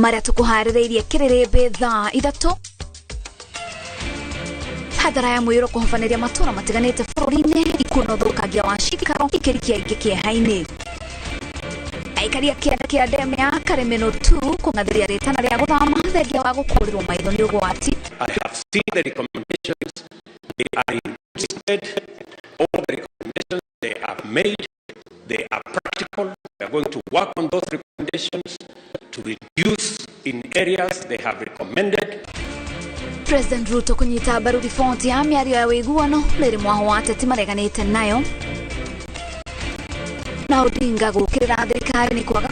Marĩa tũkũharĩrĩirie kĩrĩrĩmbĩ thaa 3. Hathara ya mũiyũro kũhobanĩria matũra matiganĩte bũrũri-inĩ, ikuũ na ũthũkangia wa cikaro ikĩrikia aingĩ kĩeha-inĩ. Aikari a kĩanda kĩa ndemu ya Karemeno 2 kũng'athĩria rĩtana rĩa gũthama thengia wa gũkũrĩrwo maitho nĩ ũgwati. I have seen the recommendations. They are in good stead. All the recommendations they have made, they are practical. We are going to work on those recommendations to reduce in areas they have recommended. President Ruto kũnyita mbaru riboti ya mĩario ya ũiguano rĩrĩ mwaho wa ateti mareganĩte nayo. Na Odinga gũkĩrĩra thirikari nĩ kwaga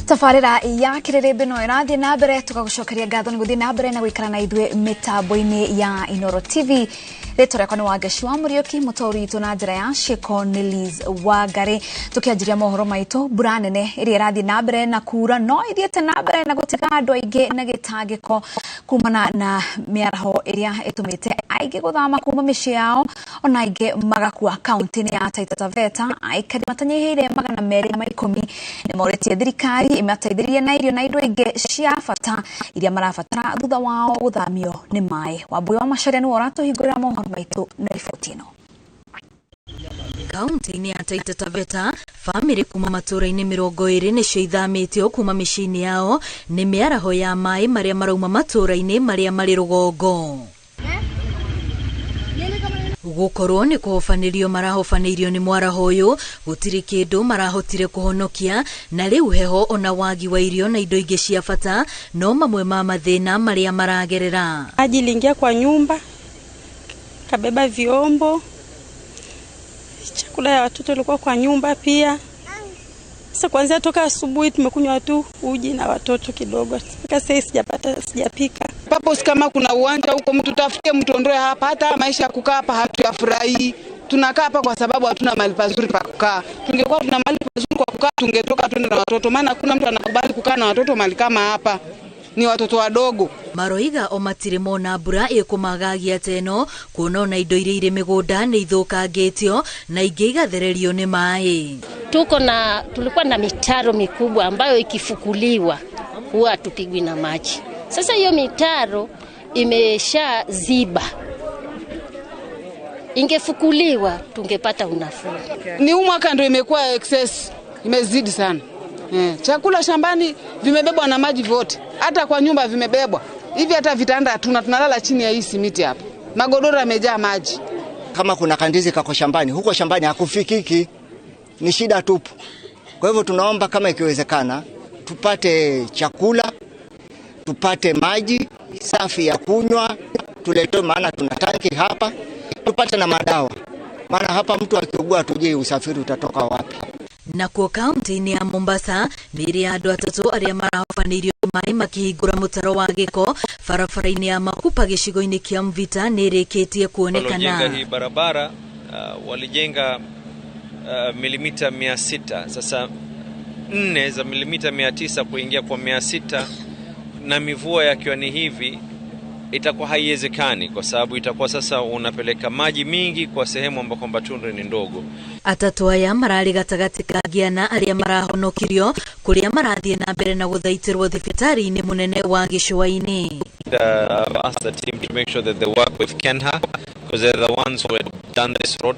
tabarĩra ya kĩrĩrĩmbĩ no ĩrathiĩ na mbere, tũgagũcokeria ngatho nĩ gũthiĩ na mbere na gũikara na ithuĩ mĩtambo-inĩ ya Inooro TV. Rĩtwa rĩakwa nĩ Wangeci wa Mũriũki, mũtaũri witũ na njĩra ya ciĩko nĩ Liz Wangari. Tũkĩanjĩria mohoro maitũ, mbura nene ĩrĩa ĩrathiĩ na mbere na kura no ĩthiĩte na mbere na gũtiga andũ aingĩ na gĩtangĩko kumana na mĩaraho ĩrĩa ĩtũmĩte aingĩ gũthama kuma mĩciĩ yao ona aingĩ magakua. Kaunti-inĩ ya Taita Taveta aikari matanyihĩire 210 nĩ morĩtie thirikari ĩmateithĩrĩrie na irio na indo ingĩ cia bata iria marabatara thutha wao gũthamio nĩ maĩ. Wambui wa Macharia nĩwe ũratũhingũrĩra mohoro maitũ na riboti ĩno. Kaunti-inĩ ya Taita Taveta, bamĩrĩ kuma matũũra-inĩ 20 nĩcio ithamĩtio kuma mĩciĩ-inĩ yao nĩ mĩaraho ya maĩ marĩa marauma matũũra-inĩ marĩa marĩ rũgongo. Gũkorwo nĩ kũhobanĩrio marahobanĩirio nĩ mwaraho ũyũ, gũtirĩ kĩndũ marahotire kũhonokia, na rĩu heho ona wagi wa irio na indo ingĩ cia bata no mamwe ma mathĩna marĩa maragerera. Maji iliingia kwa nyumba, kabeba vyombo, chakula ya watoto ilikuwa kwa nyumba pia. Sasa kuanzia toka asubuhi tumekunywa tu uji na watoto kidogo. Mpaka sasa sijapata, sijapika. Papo kama kuna uwanja huko mtu tafutie mtu ondoe hapa, hata maisha ya kukaa hapa hatuyafurahi. Tunakaa hapa kwa sababu hatuna mahali pazuri pa kukaa. Tungekuwa tuna mahali pazuri kwa kukaa tungetoka twende na watoto, maana hakuna mtu anakubali kukaa na watoto mahali kama hapa. Ni watoto wadogo. Maroiga o matirĩ mona mbura ĩkũmagagia teno kuona ona indo iria irĩ mĩgũnda nĩ ithũkangĩtio na ingĩ igathererio nĩ maĩ. Tulikuwa na mitaro mikubwa ambayo ikifukuliwa huwa hatupigwi na maji. Sasa hiyo mitaro imeshaziba. Ingefukuliwa tungepata unafuu. Ni huu mwaka ndio imekuwa excess, imezidi sana. Chakula shambani vimebebwa na maji vyote. Hata kwa nyumba vimebebwa. Hivi hata vitanda hatuna, tunalala chini ya hii simiti hapa. Magodoro yamejaa maji. Kama kuna kandizi kako shambani, huko shambani hakufikiki. Ni shida tupu. Kwa hivyo tunaomba kama ikiwezekana tupate chakula, tupate maji safi ya kunywa, tuletwe, maana tuna tanki hapa, tupate na madawa. Maana hapa mtu akiugua hatujui usafiri utatoka wapi. Nakuo kaunti-inĩ ya Mombasa, mĩĩrĩ ya andũ atatũ arĩa marahobanĩirio maĩ makĩhingũra mũtaro wa gĩko barabara-inĩ ya Makupa gĩcigo-inĩ kĩa Mvita nĩ ĩrĩkĩtie kuonekana. Walojenga hii barabara, walijenga milimita 600. Sasa 4 za milimita 900 kuingia kwa 600 na mivua yakiwa ni hivi itakuwa haiwezekani, kwa sababu itakuwa sasa unapeleka maji mingi kwa sehemu ambako kwamba tundu ni ndogo. Atatũ aya mararĩ gatagatĩ ka ngiana arĩa marahonokirio kũrĩa marathiĩ na mbere na gũthaitĩrwo thibitarĩ-inĩ mũnene wa gĩcũa-inĩ. I've asked the team to make sure that they work with Kenha, because they're the ones who had done this road.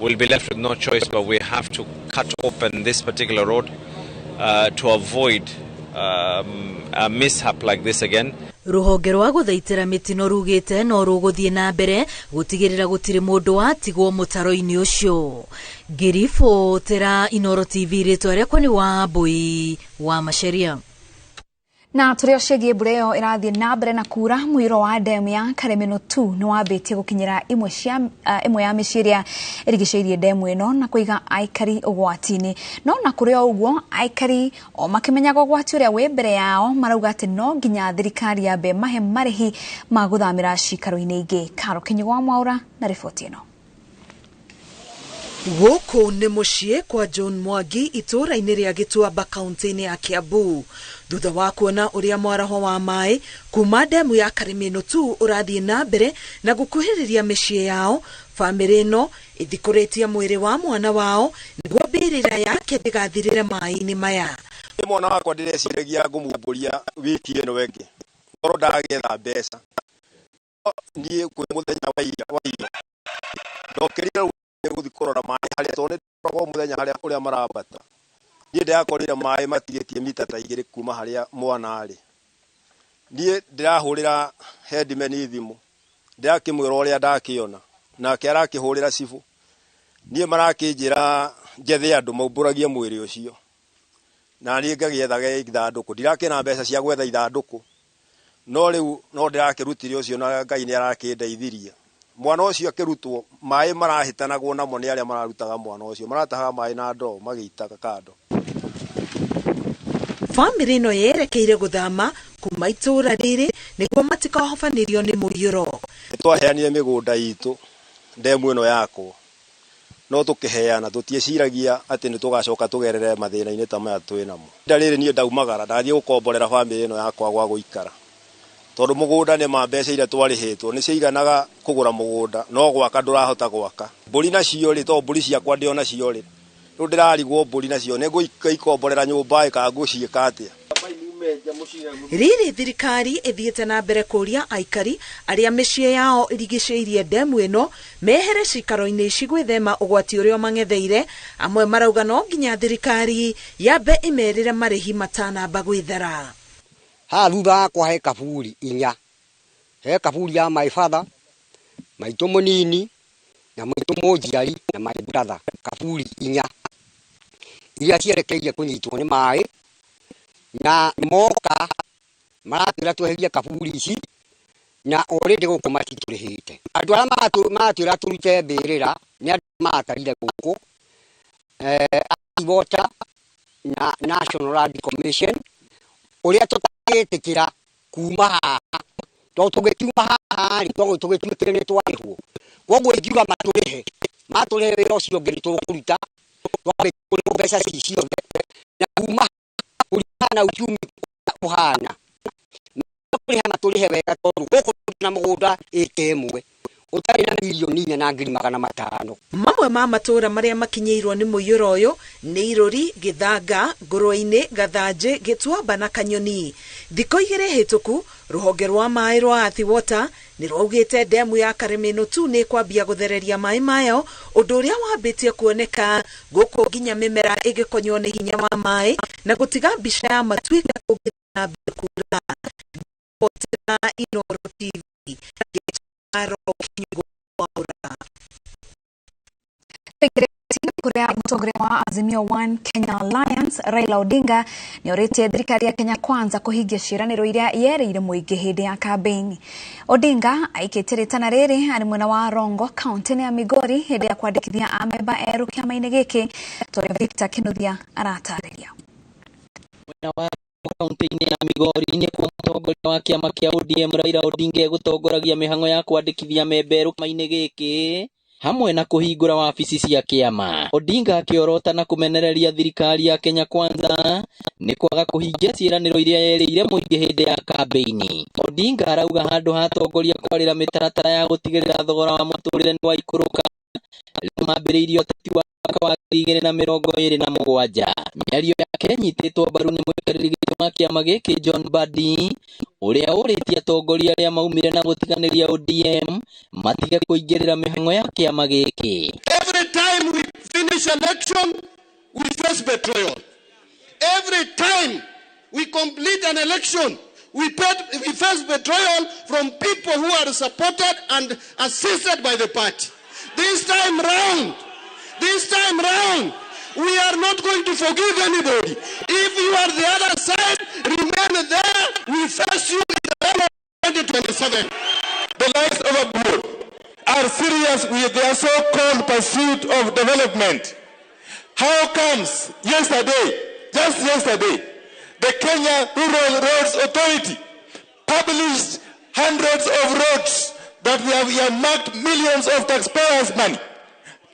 We'll be left with no choice, but we have to cut open this particular road to avoid a mishap like this again. Rũhonge rwa gũthaitĩra mĩtino rugĩte no rũgũthiĩ na mbere gũtigĩrĩra gũtirĩ mũndũ watigwo mũtaro-inĩ ũcio. Ngĩribotera Inooro TV, rĩtwa rĩakwa nĩ Wambui wa Macharia. Na tũrĩ o ciĩgiĩ mbura ĩyo ĩrathiĩ na mbere na kura, mũiyũro wa ndemu ya Karemeno 2 nĩ wambĩtie gũkinyĩra ĩmwe ya mĩciĩ ĩrĩa ĩrigicĩirie ndemu ĩno na kũiga aikari ũgwati-inĩ. No na kũrĩ o ũguo, aikari o makĩmenyaga ũgwati ũrĩa wĩ mbere yao marauga atĩ no nginya thirikari yambe mahe marĩhi ma gũthamĩra cikaro-inĩ ingĩ. Karo Kinyugo wa Mwaura na riboti ĩno. Gũkũ nĩ mũciĩ kwa John Mwangi itũũra-inĩ rĩa Gĩtuamba kaunti-inĩ ya Kiambu, thutha wa kuona ũrĩa mwaraho wa maĩ kuma ndemu ya Karimino tu ũrathiĩ na mbere na gũkuhĩrĩria mĩciĩ yao, bamĩrĩ ĩno ĩthikũrĩtie mwĩrĩ wa mwana wao nĩguo mbĩrĩra yake ndĩgathirĩre maĩ-inĩ maya. Mwana wakwa ndĩreciragia ngũmumbũria wiki ĩno ĩngĩ korwo ndagĩetha mbeca. Niĩ kwĩ mũthenya wa ira ndokĩrire gũthiĩ kũrora maĩ harĩa, tondũ nĩ mũthenya harĩa ũrĩa marambata. Niĩ ndĩrakorire maĩ matigĩtie mita ta 2 kuma harĩa mwana arĩ. Niĩ ndĩrahũrĩra headman thimũ, ndĩrakĩmwĩra ũrĩa ndakĩona, nake arakĩhũrĩra cibũ. Niĩ marakĩnjĩra njethe andũ maumbũragie mwĩrĩ ũcio, na niĩ ngagĩethaga ithandũkũ. Ndirakĩona mbeca cia gwetha ithandũkũ, no rĩu no ndĩrakĩrutire ũcio na Ngai nĩ arakĩndeithirie. Mwana ũcio akĩrutwo, maĩ marahĩtanagwo namo nĩ arĩa mararutaga mwana ũcio, maratahaga maĩ na ndoo magĩitaga kando. Bamĩrĩ ĩno yerekeire gũthama kuma itũũra rĩrĩ nĩguo matikahobanĩrio nĩ mũiyũro. Nĩtwaheanire mĩgũnda itũ ndemu ĩno yakwo, no tũkĩheana tũtieciragia atĩ nĩtũgacoka tũgerere mathĩna-inĩ ta maya twĩ namo. Ihinda rĩrĩ niĩ ndaumagara ndathiĩ gũkomborera bamĩrĩ ĩno yakwa gwa gũikara, tondũ mũgũnda nĩ ma mbeca iria twarĩhĩtwo nĩ ciaiganaga kũgũra mũgũnda, no gwaka ndũrahota gwaka. Mbũri nacio rĩ, tondũ mbũri ciakwa ndĩ onacio rĩ, rĩu ndĩrarigwo mbũri nacio nĩ ngũikomborera nyũmba ĩ kana ngũciĩka atĩa. Rĩrĩ thirikari ĩthiĩte na mbere kũria aikari arĩa mĩciĩ yao ĩrigicĩirie ndemu ĩno mehere cikaro-inĩ ici gwĩthema ũgwati ũrĩa mang'etheire. Amwe marauga no nginya thirikari yambe ĩmerĩre marĩhi matanamba gwĩthara. Haha thutha wakwa he kaburi inya, he kaburi ya my father, maitũ mũnini na maitũ mũnjiari na my brother, kaburi inya iria cierekeirie kũnyitwo nĩ maĩ, na moka maratwĩra tweherie kaburi ici na already gũkũ matitũrĩhĩte. Andũ arĩa maratwĩra tũrute mbĩrĩra nĩ andũ matarire gũkũ, Water na National Land Commission, ũrĩa tũtagĩtĩkĩra kuma haha, tondũ tũgĩkiuma haha rĩ, tũgĩtuĩkire nĩ twarĩhwo. Koguo ingiuga matũrĩhe, matũrĩhe wĩra ũcio ũngĩ nĩ tũkũruta, twambe kũrĩhwo mbeca ici ciothe, na kuma kũringana na uchumi ũrĩa ũhana, kũrĩha matũrĩhe wega, tondũ gũkũ na mũgũnda ĩka ĩmwe ũtarĩ na 4,500,000. Mamwe ma matũũra marĩa makinyĩirwo nĩ mũiyũro ũyũ nĩ Irũri, Gĩthanga, Ngũrwe-inĩ, Gathanjĩ, Gĩtuamba na Kanyoni. Thikũ 2 hĩtũku, rũhonge rwa maĩ rwa Athi Water nĩ rwaugĩte ndemu ya Karimino tu nĩ ĩkwambia gũthereria maĩ mayo, ũndũ ũrĩa wambĩtie kuoneka gũkũ nginya mĩmera ĩgĩkonywo nĩ hinya wa maĩ na gũtiga mbica ya matuĩka kũngĩthiĩ na mbere kura. Inooro TV. Kuria mũtongoria wa Azimio One Kenya Alliance Raila Odinga nĩ orĩtie thirikari ya Kenya Kwanza kũhingia ciĩranĩro iria yerĩire mũingĩ hĩndĩ ya kambĩini. Odinga aikĩtie rĩtana rĩrĩ arĩ mwena wa Rongo kaunti-inĩ ya Migori hĩndĩ ya kwandĩkithia amemba erũ kĩama-inĩ gĩkĩ, tondũ Victor Kinuthia aratarĩria. Mwena wa kaunti-inĩ ya Migori nĩkuo mũtongoria wa kĩama kĩa ODM Raila Odinga egũtongoragia mĩhang'o ya kwandĩkithia memba erũ kĩama-inĩ gĩkĩ hamwe na kũhingũra wabici cia kĩama. Odinga akĩorota na kũmenereria thirikari ya Kenya Kwanza nĩ kwaga kũhingia ciĩranĩro iria yerĩire mũingĩ hĩndĩ ya kambĩini. Odinga arauga handũ ha atongoria kwarĩra mĩtaratara ya gũtigĩrĩra thogora wa mũtũrĩre nĩ waikũrũka, rĩu mambĩrĩirie ũteti wa mwaka wa 2027. Mĩario yake ĩnyitĩtwo mbaru nĩ mũikarĩri gĩtĩ wa kĩama gĩkĩ John Mbadi, ũrĩa ũrĩtie atongoria arĩa maumire na gũtiganĩria ODM matige kũingĩrĩra mĩhang'o ya kĩama gĩkĩ. Every time we finish election, we face betrayal. Every time we complete an election, we face betrayal from people who are supported and assisted by the party. This time round, we are not going to forgive anybody. If you are the other side, remain there. We face you in the year 2027. The likes of Abuor are serious with their so-called pursuit of development. How comes yesterday, just yesterday, the Kenya Rural Roads Authority published hundreds of roads that we have earmarked millions of taxpayers' money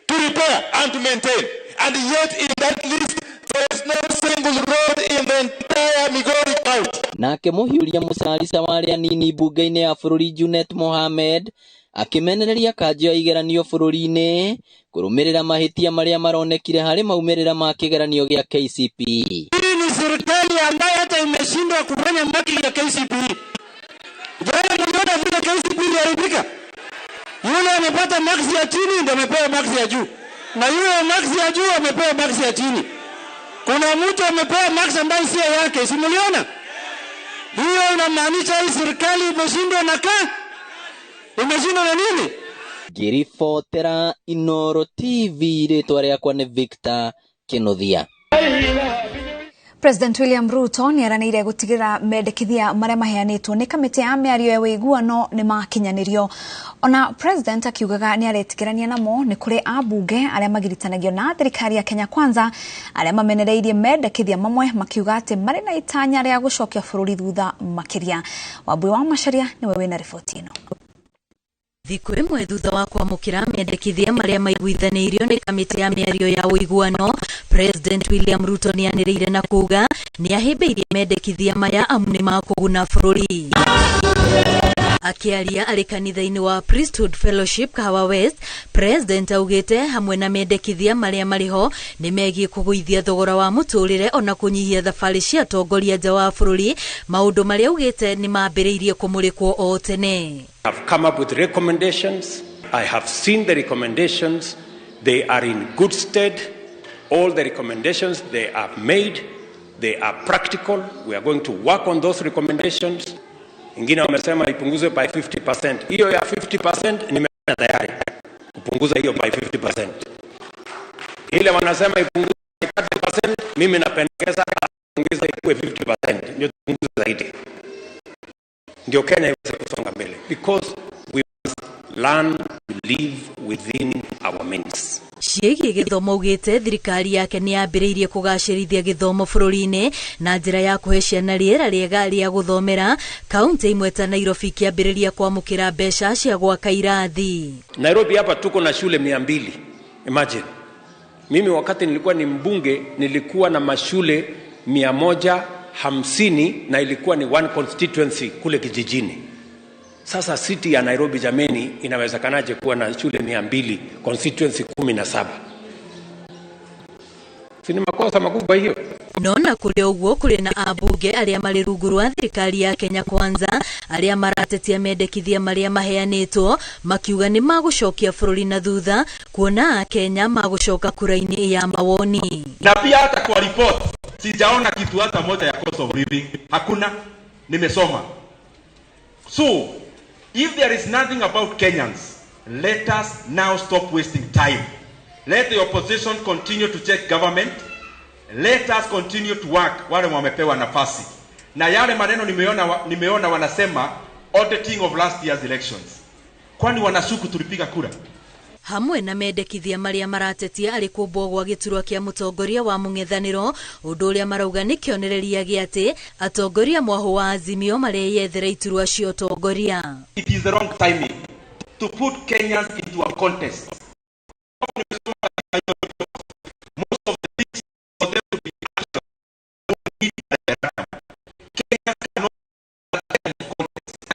to repair and to maintain. And yet in that list, there is no single road in the entire Migori County. Nake mũhiũria mũcarica wa arĩa anini mbunge-inĩ ya bũrũri Junet Mohamed akĩmenereria kanjũ ya igeranio bũrũri-inĩ kũrũmĩrĩra mahĩtia marĩa maronekire harĩ maumĩrĩra ma kĩgeranio gĩa KCPE. Hii ni serikali ambayo hata imeshindwa kufanya marking ya KCPE. Jana mliona vile KCPE iliharibika. Yule amepata marks ya chini ndio amepewa marks ya juu, na yule marks ya juu amepewa marks ya chini. Kuna mtu amepewa marks ambayo sio yake, si mliona? Hiyo inamaanisha hii serikali imeshindwa na imeshindwa na nini? Ngĩribotera Inooro TV, rĩtwa rĩakwa nĩ Victor Kĩnuthia. President William Ruto nĩ aranĩire gũtigĩrĩra mendekithia marĩa maheanĩtwo nĩ kamĩtĩ ya mĩario ya ũiguano nĩ makinyanĩrio. Ona President akiugaga nĩ aretĩkĩrania namo, nĩ kũrĩ ambunge arĩa magiritanagio na thirikari ya Kenya Kwanza arĩa mamenereirie mendekithia mamwe makiuga atĩ marĩ na itanya rĩa gũcokia bũrũri thutha makĩria. Wambui wa Macharia nĩwe wĩna riboti ĩno. Thikũ ĩmwe thutha wa kwamũkĩra mendekithia marĩa maiguithanĩirio nĩ kamĩtĩ ya mĩario ya ũiguano, President William Ruto nĩanĩrĩire na kuuga nĩahĩmbĩirie mendekithia maya amu nĩ makũguna bũrũri. Akĩaria arĩ kanitha-inĩ wa Priesthood Fellowship Kahawa West, President augĩte hamwe na mendekithia marĩa marĩ ho nĩ megiĩ kũgũithia thogora wa mũtũrĩre ona kũnyihia thabarĩ cia atongoria nja wa bũrũri, maũndũ marĩa augĩte nĩ mambĩrĩirie kũmũrĩkwo o tene. I've come up with recommendations. I have seen the recommendations. They are in good stead. All the recommendations they have made, they are practical. We are going to work on those recommendations. Ingine wamesema ipunguzwe by 50%. Hiyo ya 50% nimeona tayari kupunguza hiyo by 50%. Ile wanasema ipunguzwe by 30%, mimi napendekeza ongeza ikuwe 50%, ndio tupunguze zaidi. Ndio Kenya iweze kusonga mbele, because we must learn to live within our means. Ciĩgiĩ gĩthomo augĩte thirikari yake nĩ yambĩrĩirie kũgacĩrithia gĩthomo bũrũri-inĩ na njĩra ya kũhe ciana rĩera rĩega rĩa gũthomera, kaunti imwe ta Nairobi ikĩambĩrĩria kwamũkĩra mbeca cia gwaka irathi. Nairobi hapa tuko na shule 200. Imagine. Mimi wakati nilikuwa ni mbunge nilikuwa na mashule 150 na ilikuwa ni one constituency kule kijijini. Sasa city ya Nairobi jameni, inawezekanaje kuwa na shule 200 constituency 17? Si ni makosa makubwa hiyo? Nona kũrĩ ũguo kũrĩ na ambunge arĩa marĩ rungu rwa thirikari ya Kenya Kwanza arĩa maratetia mendekithia marĩa maheanĩtwo makiuga nĩ magũcokia bũrũri na thutha kuona Akenya magũcoka kura-inĩ ya mawoni. Na pia hata kwa report sijaona kitu hata moja ya cost of living. Hakuna, nimesoma. So, if there is nothing about Kenyans, let us now stop wasting time. Let the opposition continue to check government. Let us continue to work wale wamepewa nafasi. Na yale maneno nimeona wanasema auditing of last year's elections. Kwani wanashuku tulipiga kura? Hamwe na mendekithia marĩa maratetia arĩ kũmbwo gwa gĩturwa kĩa mũtongoria wa mũng'ethanĩro, ũndũ ũrĩa marauga nĩ kĩonereria gĩa atĩ atongoria mwahũ wa Azimio mareyethera iturwa cia ũtongoria. It is the wrong timing to put Kenyans into a contest. Most of the things for them to be action Kenyans cannot contest.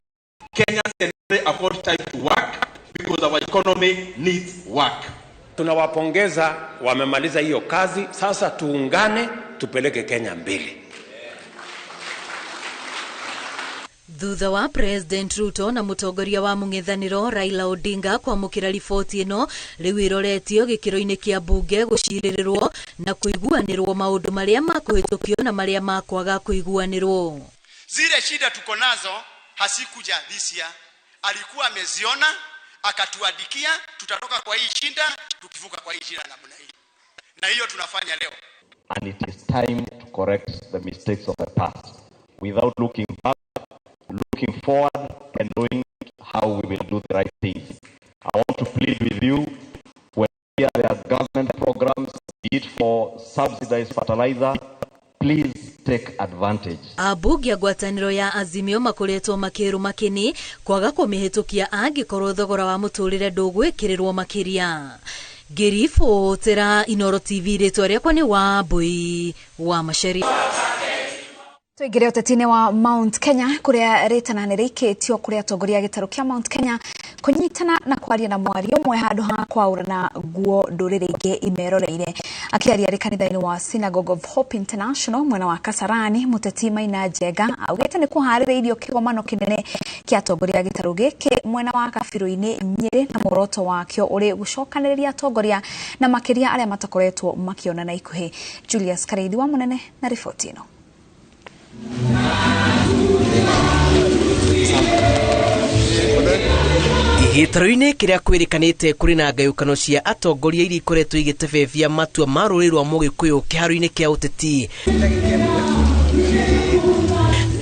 Kenyans can afford time to work because our economy needs work. Tunawapongeza, wamemaliza hiyo kazi. Sasa tuungane tupeleke Kenya mbele. Thutha wa President Ruto na mũtongoria wa mũng'ethanĩro Raila Odinga kwamũkĩra riboti ĩno, rĩu ĩroretio gĩkĩro-inĩ kĩa mbunge gũcirĩrĩrwo na kũiguanĩrwo maũndũ marĩa makũhĩtũkio na marĩa makwaga kũiguanĩrwo. Zile shida tuko nazo hasikuja this year, alikuwa ameziona akatuandikia, tutatoka kwa hii shida tukivuka kwa hii shida namna hii, na hiyo tunafanya leo. And it is time to correct the mistakes of the past without looking back, looking forward and knowing how we will do the right things. I want to plead with you, when there are government programs, be it for subsidized fertilizer, please take advantage. Ambunge a ngwatanĩro ya Azimio makoretwo makĩrũma kĩni kwaga kũmĩhĩtũkia angĩkorwo thogora wa mũtũrĩre ndũgwĩkĩrĩrwo makĩria. Ngĩribotera Inoro TV, rĩtwa rĩakwa nĩ Wambui wa Macharia. Tuingire ũteti-inĩ wa Mount Kenya kũrĩa rĩtana nĩ rĩikĩtio kũrĩ atongoria a gĩtarũ kĩa Mount Kenya kũnyitana na kwaria na mwario ũmwe handũ ha kwaũrana nguo ndũrĩrĩ ingĩ imeroreire. Akĩaria arĩ kanitha-inĩ wa Synagogue of Hope International mwena wa Kasarani, mũteti Maina Njenga augĩte nĩ kũharĩrĩirio kĩgomano kĩnene kĩa atongoria a gĩtarũ gĩkĩ mwena wa Kabirũ-inĩ Nyĩrĩ, na muoroto wakĩo ũrĩ gũcokanĩrĩria atongoria na makĩria arĩa matakoretwo makĩonana ikuhĩ. Julius Kareithi wa Mũnene na riboti ĩno. Gĩtarũ-inĩ kĩrĩa kwĩrĩkanĩte kũrĩ na ngayũkano cia atongoria iria ikoretwo igĩtebebia matua ma rũrĩrĩ rwa Mũgĩkũyũ kĩharo-inĩ kĩa ũteti,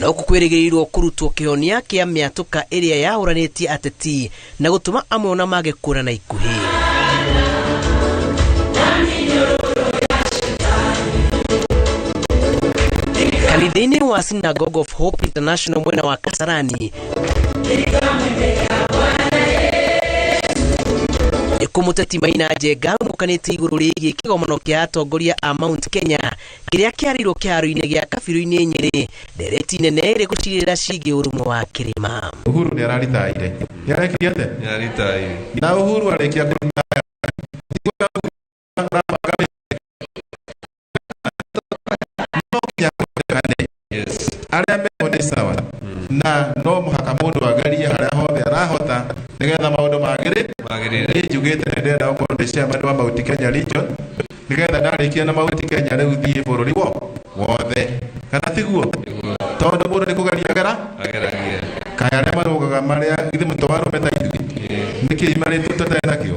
no kwĩrĩgĩrĩirwo kũrutwo kĩhonia kĩa mĩatũka ĩrĩa yahũranĩtie ateti na gũtũma amwe ona mage kuonana ikuhĩ. Kanitha-inĩ wa Synagogue of Hope International mwena wa Kasarani, Mũteti Maina Njenga mũkanĩte igũrũ rĩgiĩ kĩgomano kĩa atongoria a Mount Kenya kĩrĩa kĩarĩirwo kĩharo-inĩ gĩa Kabirũ-inĩ Nyĩrĩ, ndereti nene ĩrĩ gũcirĩra ciĩgiĩ ũrũmwe wa kĩrĩma. Uhuru nĩ araritaire. Nĩ arekire atĩa? Nĩ araritaire. Na Uhuru arĩkia kũritaya no nginya kũhotekane. Arĩa meho nĩ sawa na no mũhaka mũndũ agerie harĩa hothe arahota nĩgetha maũndũ magĩrĩre. Niĩ njugĩte nĩ ndĩrenda gũkorwo ndĩ chairman wa Mount Kenya Region nĩgetha ndarĩkia na Mount Kenya rĩu thiĩ bũrũri wothe, kana tiguo? Tondũ mũndũ nĩ kũgeria ageragia. Kaĩ arĩa marũgaga marĩa ithuĩ mũtwarũme ta ithuĩ nĩkĩ imarĩtwo tũtarĩ nakĩo?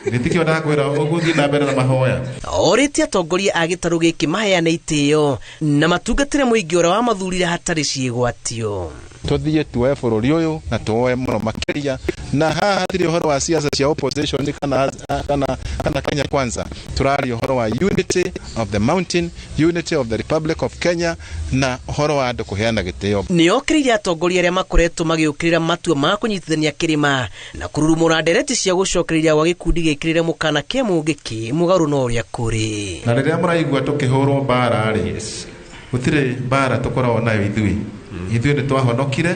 Gĩtikĩo ndakwĩra ũgũthiĩ na mbere na mahoya. Orĩtie atongoria a gĩtarũ gĩkĩ maheane itĩo na matungatĩre mũingĩ ũrĩa wamathurire hatarĩ ciĩgwatio. Tuthiĩ tuoe bũrũri ũyũ na tuoe mũno makĩria, na haha hatirĩ ũhoro wa siasa cia opposition kana kana kana Kenya Kwanza. Tũraria ũhoro wa unity of the mountain, unity of the Republic of Kenya, na ũhoro wa andũ kũheana gĩtĩo. Nĩokĩrĩire atongoria arĩa makoretwo magĩũkĩrĩra matua ma kũnyitithania kĩrĩma na kũrurumũra ndereti cia gũcokereria gwa gĩkundi gĩkĩrĩre mũkana kĩa Mũngĩkĩ mũgarũ na ũrĩa kũrĩ. Na rĩrĩa mũraigua tũkĩhũrwo mbara rĩ, gũtirĩ mbara tũkoragwo nayo ithuĩ. Ithuĩ nĩ twahonokire,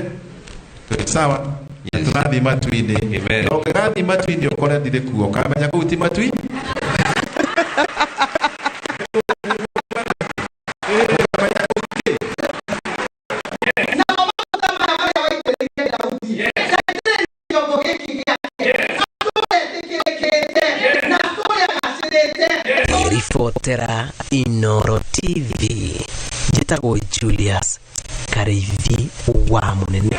tũrĩ sawa, na tũrathiĩ matu-inĩ. Na ũngĩgathiĩ matu-inĩ ũkore ndirĩ kuo, ũkamenya kũu ti matui. Ribotera Inoro TV, njĩtagwo Julius Kareithi wa Mũnene.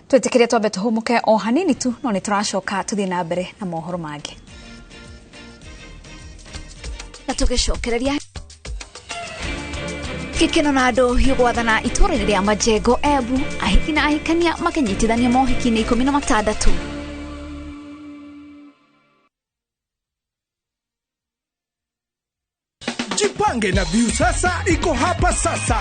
Twĩtĩkĩrie twambe tũhũmũke o hanini tu, no nĩ tũracoka tũthiĩ na mbere na mohoro mangĩ. Na tũgĩcokereria gĩkeno na andũ hiũ gwathana itũũra-inĩ rĩa Majengo Embu, ahiki na ahikania makĩnyitithania mohiki-inĩ 16. Jipange na Viusasa iko hapa sasa.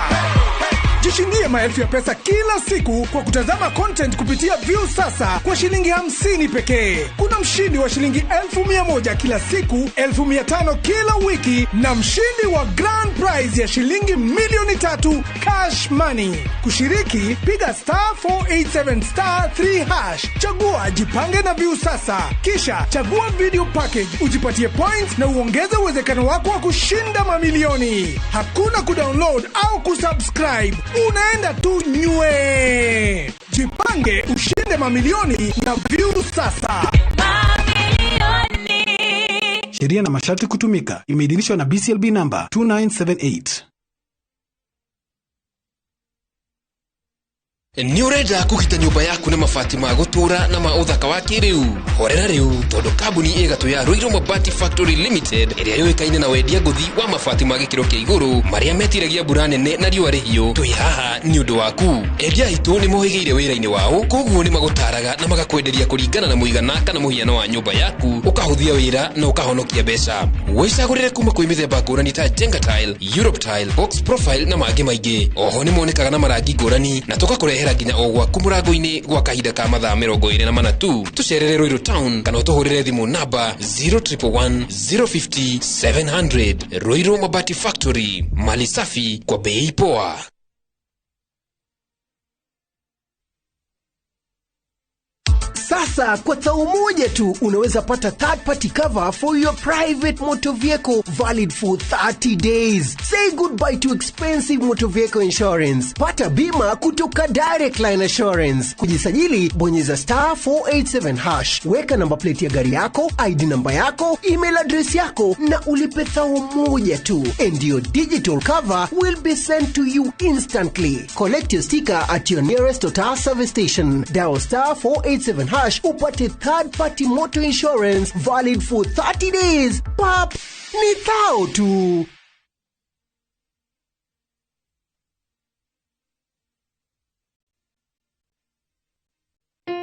Jishindie maelfu ya pesa kila siku kwa kutazama content kupitia Viusasa kwa shilingi 50 pekee. Kuna mshindi wa shilingi 1,100 kila siku, 500 kila wiki, na mshindi wa grand prize ya shilingi 3,000,000 cash money. Kushiriki, piga *487*3#. Chagua Jipange na Viusasa, kisha chagua video package, ujipatie points na uongeze uwezekano wako wa kushinda mamilioni. Hakuna kudownload au kusubscribe, unaenda tu nywe. Jipange ushinde mamilioni na Viusasa. Sheria na masharti kutumika. Imeidhinishwa na BCLB number 2978. Nĩ ũrenda kũgita nyũmba yaku na mabati ma gũtũũra na ma ũthaka wa kĩrĩu? Horera rĩu tondũ kambuni ĩgatũ ya Ruiru Mabati Factory Limited ĩrĩa yũĩkaine na wendia ngũthi wa mabati ma gĩkĩro kĩa igũrũ marĩa metiragia mbura nene na riũa rĩhiũ, twĩ haha nĩ ũndũ waku. Endia aitũ nĩ mohĩgĩire wĩra-inĩ wao, koguo nĩ magũtaraga na magakwenderia kũringana na mũigana kana mũhiano wa nyũmba yaku, ũkahũthia wĩra na ũkahonokia mbeca. Wĩcagũrĩre kuma kwĩ mĩthemba ngũrani ta Jenga Tile, Europe Tile, Box Profile na mangĩ maingĩ. Oho nĩ monekaga na marangi ngũrani na tũgakũrehera Tũgũkũrehera nginya o gwaku mũrango-inĩ gwa kahinda ka mathaa 24 tu. Tũcerere Ruiru Town kana ũtũhũrĩre thimũ namba 0111 050 700. Ruiru Mabati Factory, mali safi kwa bei poa. Sasa kwa tao moja tu unaweza pata third party cover for your private motor vehicle valid for 30 days. Say goodbye to expensive motor vehicle insurance. Pata bima kutoka Direct Line Assurance. Kujisajili, bonyeza star 487 hash. Weka namba plate ya gari yako, ID namba yako, email address yako na ulipe tao moja tu. And your digital cover will be sent to you instantly. Collect your sticker at your nearest Total service station. Dial star 487 hash upate third party motor insurance valid for 30 days. Pap, ni thao tu.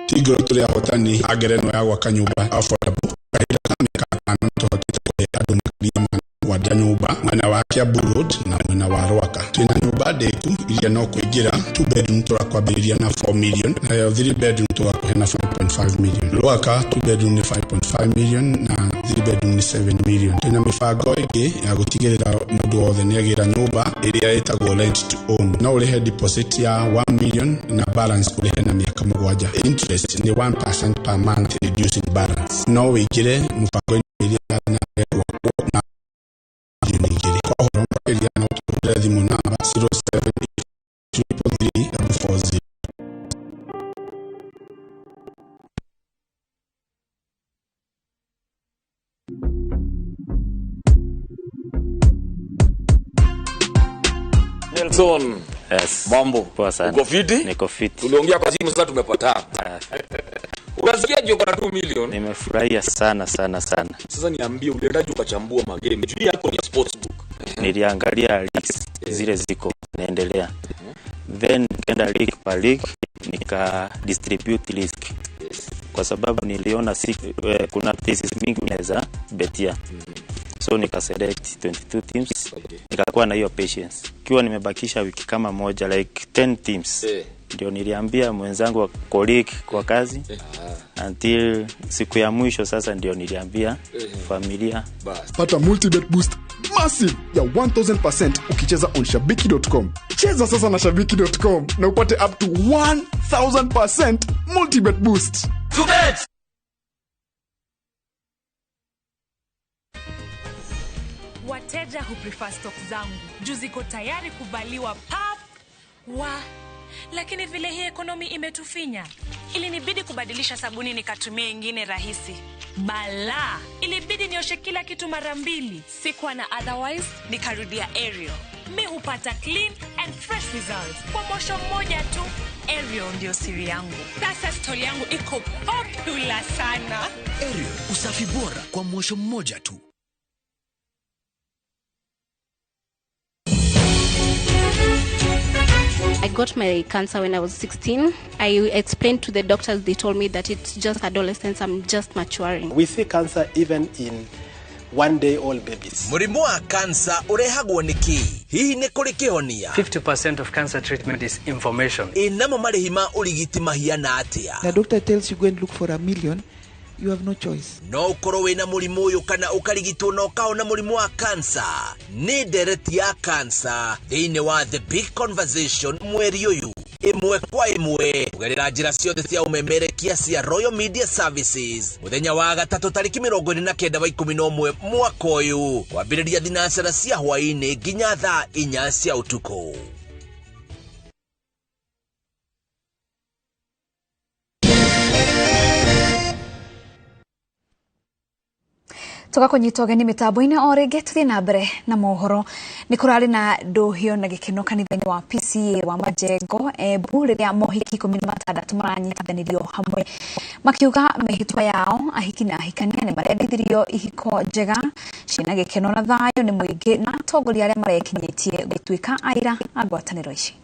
Tigoro tũrĩ ahotani a ngerenwa ya gwaka nyũmba affordable. Kahinda ka mĩaka ĩtano nĩtũhotete kũhe andũ makĩria ma mũgwanja nyũmba mwena wa Kiambu Road na mwena wa Rwaka. Twĩna nyũmba ndĩku iria no kũingĩra 2 bedroom tũrakwambĩrĩria na 4 million, nayo 3 bedroom tũgakũhe na 5.5 million. Rwaka 2 bedroom nĩ 5.5 million na 3 bedroom nĩ 7 million. Twĩna mĩbango ĩngĩ ya gũtigĩrĩra mũndũ wothe nĩagĩra nyũmba ĩrĩa ĩtagwo rent to own. No ũrĩhe deposit ya 1 million na balance ũrĩhe na mĩaka 7. Interest nĩ 1% per month reducing balance. No wĩingĩre mũbango-inĩ ĩrĩa na gwakwo na milioni 2. Kwa ũhoro makĩria no tũhũrĩre thimũ namba 07 333 440. Nelson. Yes. Mambo. Poa sana. Uko fiti? Niko fiti. Tuliongea kwa simu sasa tumepatana. Unasikia uko na 2 million? Nimefurahia sana sana sana. Sasa niambie uliendaje ukachambua magame? Juu yako ni sportsbook. Niliangalia leagues zile ziko naendelea. Then nikaenda league per league nika distribute risk. Kwa sababu niliona kuna places mingi unaweza betia. So nika select 22 teams. Nikakuwa na hiyo patience. Kiwa nimebakisha wiki kama moja like 10 teams. Ndio niliambia mwenzangu wa colleague kwa kazi. Until siku ya mwisho sasa ndio niliambia familia. Pata multibet boost massive ya 1000% ukicheza on shabiki.com. Cheza sasa na shabiki.com na upate up to 1000% multibet boost. To bet. Wateja huprefer stock zangu juu ziko tayari kuvaliwa pap wa, lakini vile hii ekonomi imetufinya, ilinibidi kubadilisha sabuni nikatumia ingine rahisi. Bala, ilibidi nioshe kila kitu mara mbili. Sikuwa na otherwise, nikarudia Ariel. Mi hupata clean and fresh results kwa mosho mmoja tu. Ariel ndio siri yangu. Sasa stoli yangu iko popular sana. Ariel, usafi bora kwa mosho mmoja tu. I got my cancer when I was 16. I explained to the doctors, they told me that it's just adolescence, I'm just maturing. We see cancer even in one-day-old babies. Mũrimũ wa kansa ũrehagwo nĩ kĩ? Hihi nĩ kũrĩ kĩhonia? 50% of cancer treatment is information. Ĩ namo marĩhi ma ũrigiti mahiana atĩa? The doctor tells you go and look for $1 million. You have no choice. No ũkorwo wĩna mũrimũ ũyũ kana ũkarigitwo na ũkahona mũrimũ wa kansa. Nĩ ndereti ya kansa thĩinĩ wa The Big Conversation mweri ũyũ ĩmwe kwa ĩmwe kũgerera njĩra ciothe cia ũmemerekia cia Royal Media Services mũthenya wa gatatũ tarĩki 29 wa 11 mwaka ũyũ kwambĩrĩria thinacara cia hwaĩ-inĩ nginya thaa 4 cia ũtukũ. Tugakunyita ũgeni mĩtambo-inĩ o rĩngĩ tũthiĩ na mbere na mohoro. Nĩ kũrarĩ na ndũhio na gĩkeno kanitha-inĩ wa PCEA wa Majengo Embu rĩrĩa mohiki 16 maranyitithanirio hamwe makiuga mĩhĩtwa yao. Ahiki na ahikania nĩ marendithirio ihiko njega ciĩna gĩkeno na thayũ nĩ mũingĩ na atongoria arĩa marekinyĩtie gũtuĩka aira a ngwatanĩro ici.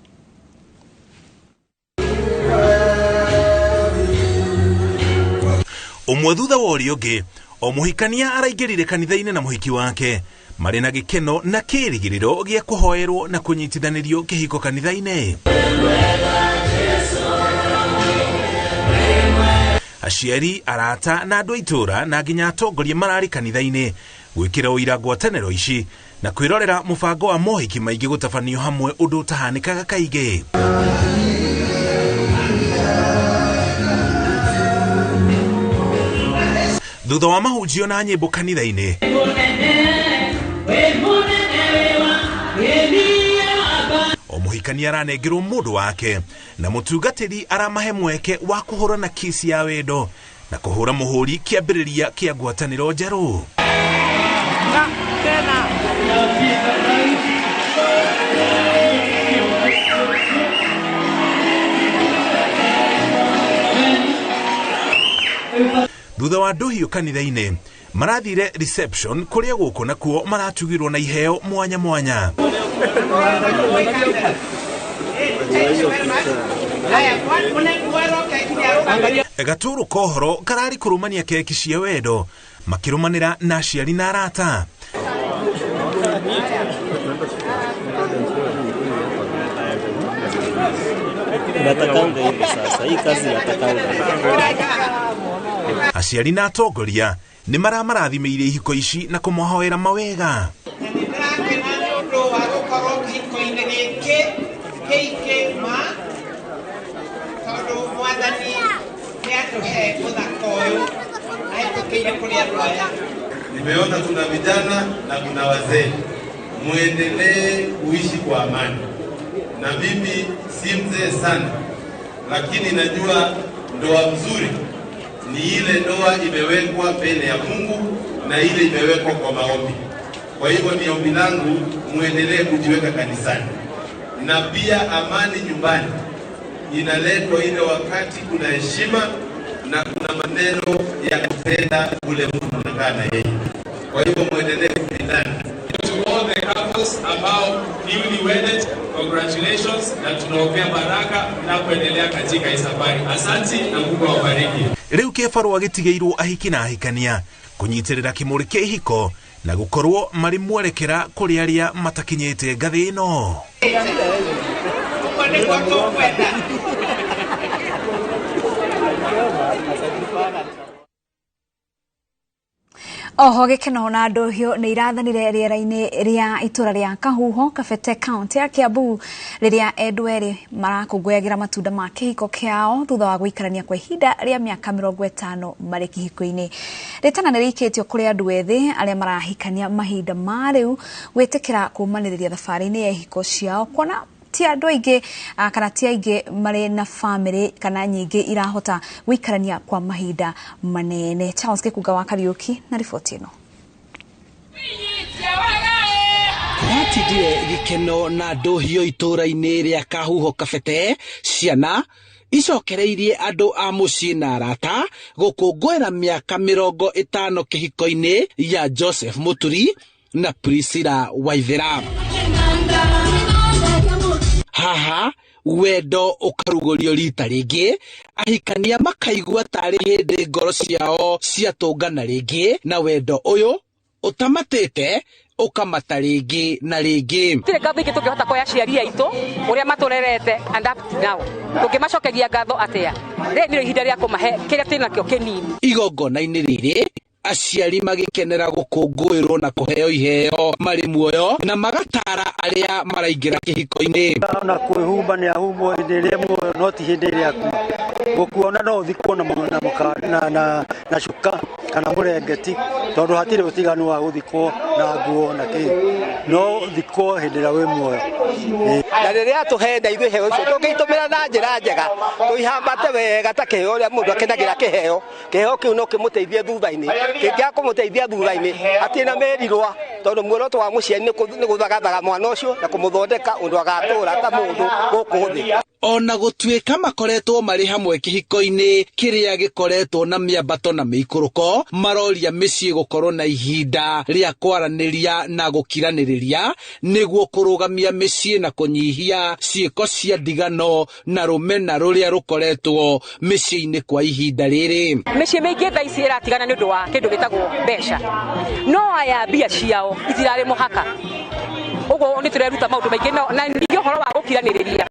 Ũmwe thutha wa ũrĩa ũngĩ o mũhikania araingĩrire kanitha-inĩ na mũhiki wake marĩ na gĩkeno na kĩrĩgĩrĩro gĩa kũhoerwo na kũnyitithanĩrio kĩhiko kanitha-inĩ. Aciari, arata na andũ a itũũra na nginya atongoria mararĩ kanitha-inĩ gwĩkĩra ũira ngwatanĩro ici na kwĩrorera mũbango wa mohiki maingĩ gũtabanio hamwe ũndũ ũtahanĩkaga kaingĩ. Thutha wa mahunjio na nyĩmbo kanitha-inĩ, o mũhikania aranengerwo mũndũ wake na mũtungatĩri aramahe mweke wa kũhũrana kisi ya wendo na kũhũra mũhũri kĩambĩrĩria kĩa ngwatanĩro njerũ. Thutha wa ndũhiũ kanitha-inĩ marathire reception kũrĩa gũkũ nakuo maratugirwo na iheo mwanya mwanya. Gatũrũ kohoro karari kũrũmania keki cia wendo makĩrũmanĩra na aciari na arata. Natakanga hivi sasa, hii kazi natakanga. Aciari na atongoria nĩ maramarathimĩire ihiko ici na kũmahoera mawega. Nimeona kuna vijana na kuna wazee, muendelee kuishi kwa amani. Na mimi si mzee sana, lakini najua ndoa mzuri ni ile ndoa imewekwa mbele ya Mungu na ile imewekwa kwa maombi. Kwa hivyo ni ombi langu muendelee kujiweka kanisani. Na pia amani nyumbani inaletwa ile wakati kuna heshima na kuna maneno ya kupenda ule mtu mnakaa na yeye. Kwa hivyo muendelee kupendana. To all the couples ambao newly wedded, congratulations, na tunaombea baraka na kuendelea katika hii safari. Asante na Mungu awabariki. Rĩu kĩbarũa gĩtigĩirwo ahiki na ahikania kũnyitĩrĩra kĩmũrĩ kĩa ihiko na gũkorwo marĩ mwerekera kũrĩ arĩa matakinyĩte ngathĩ ĩno. Oho gĩkeno na ndũhiũ nĩ irathanire rĩera-inĩ rĩa itũra rĩa Kahuho Kabete kaunti ya Kiambu rĩrĩa endwa erĩ marakũngũyagĩra matunda ma kĩhiko kĩao thutha wa gũikarania kwa ihinda rĩa mĩaka 50 marĩ kĩhiko-inĩ. Rĩtana nĩ rĩikĩtio kũrĩ andũ ethĩ arĩa marahikania mahinda ma rĩu gwĩtĩkĩra kũmanĩrĩria thabarĩ-inĩ ya ihiko ciao kuona ti andũ aingĩ kana ti aingĩ marĩ na bamĩrĩ kana nyingĩ irahota gũikarania kwa mahinda manene. Charles Gĩkunga wa Kariũki na riboti ĩno. Kũratindire gĩkeno na ndũhiũ itũũra-inĩ rĩa Kahuho Kabete, ciana icokereirie andũ a mũciĩ na arata gũkũngũĩra mĩaka 50 kĩhiko-inĩ ya Joseph Mũturi na Priscilla Waithera. Haha wendo ũkarugũrio rita rĩngĩ, ahikania makaigua tarĩ hĩndĩ ngoro ciao ciatũngana rĩngĩ, na wendo ũyũ ũtamatĩte ũkamata rĩngĩ na rĩngĩ. Gũtirĩ ngatho ingĩ tũngĩhota kũhe aciari aitũ ũrĩa matũrerete and up to now. Tũngĩmacokeria ngatho atĩa? Rĩrĩ nĩrĩo ihinda rĩa kũmahe kĩrĩa twĩnakĩo kĩnini. Igongona-inĩ rĩrĩ aciari magĩkenera gũkũngũĩrwo na kũheo iheo marĩ muoyo na magatara arĩa maraingĩra kĩhiko-inĩ. Ona kwĩhumba nĩ ahumbwo hĩndĩ ĩrĩa muoyo no ti hĩndĩ ĩrĩa akua. Gũkuona no ũthikwo na cuka kana mũrengeti tondũ hatirĩ ũtiganu wa gũthikwo na nguo na kĩ, no ũthikwo hĩndĩ ĩrĩa wĩ muoyo. Na rĩrĩa atũhenda ithuĩ iheo icio tũngĩitũmĩra na njĩra njega tũihambate wega ta kĩheo ũrĩa mũndũ akenagĩra kĩheo, kĩheo kĩu no kĩmũteithie thutha-inĩ, kĩngĩaga kũmũteithia thutha-inĩ hatirĩ na merirwa tondũ muoroto wa mũciari nĩ gũthagathaga mwana ũcio na kũmũthondeka ũndũ agatũra ta mũndũ gũkũ thĩ. Ona gũtuĩka makoretwo marĩ hamwe kĩhiko-inĩ kĩrĩa gĩkoretwo na mĩambato na mĩikũrũko, maroria mĩciĩ gũkorwo na ihinda rĩa kwaranĩria na gũkiranĩrĩria nĩguo kũrũgamia mĩciĩ na kũnyihia ciĩko cia ndigano na rũmena rũrĩa rũkoretwo mĩciĩ-inĩ kwa ihinda rĩrĩ. Mĩciĩ mĩingĩ thaa ici ĩratigana nĩ ũndũ wa kĩndũ gĩtagwo mbeca, no aya mbia ciao itirarĩ mũhaka. Ũguo nĩ tũreruta maũndũ maingĩ na ningĩ ũhoro wa gũkiranĩrĩria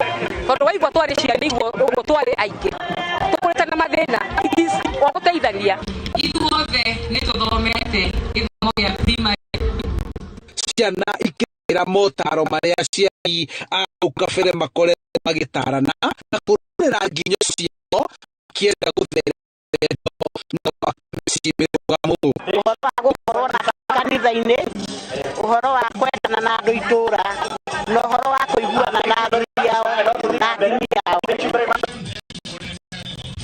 tondũ waigua twarĩ ciana ũguo twarĩ aingĩ tũkũrĩte na mathĩna. Tũkahotithania. Ithuothe nĩ tũthomete gĩthomo gĩa primary. Ciana ikĩra motaro marĩa aciari a hau kabere makoretwo magĩtarana na kũrũmĩrĩra nginyo ciao makĩenda gũtheremia wendo na gwaka mĩciĩ mĩrũgamu. Ũhoro wa gũkorwo na kanitha-inĩ, ũhoro wa kwendana na andũ itũra, na ũhoro wa kũiguana na athuri ao na atumia ao.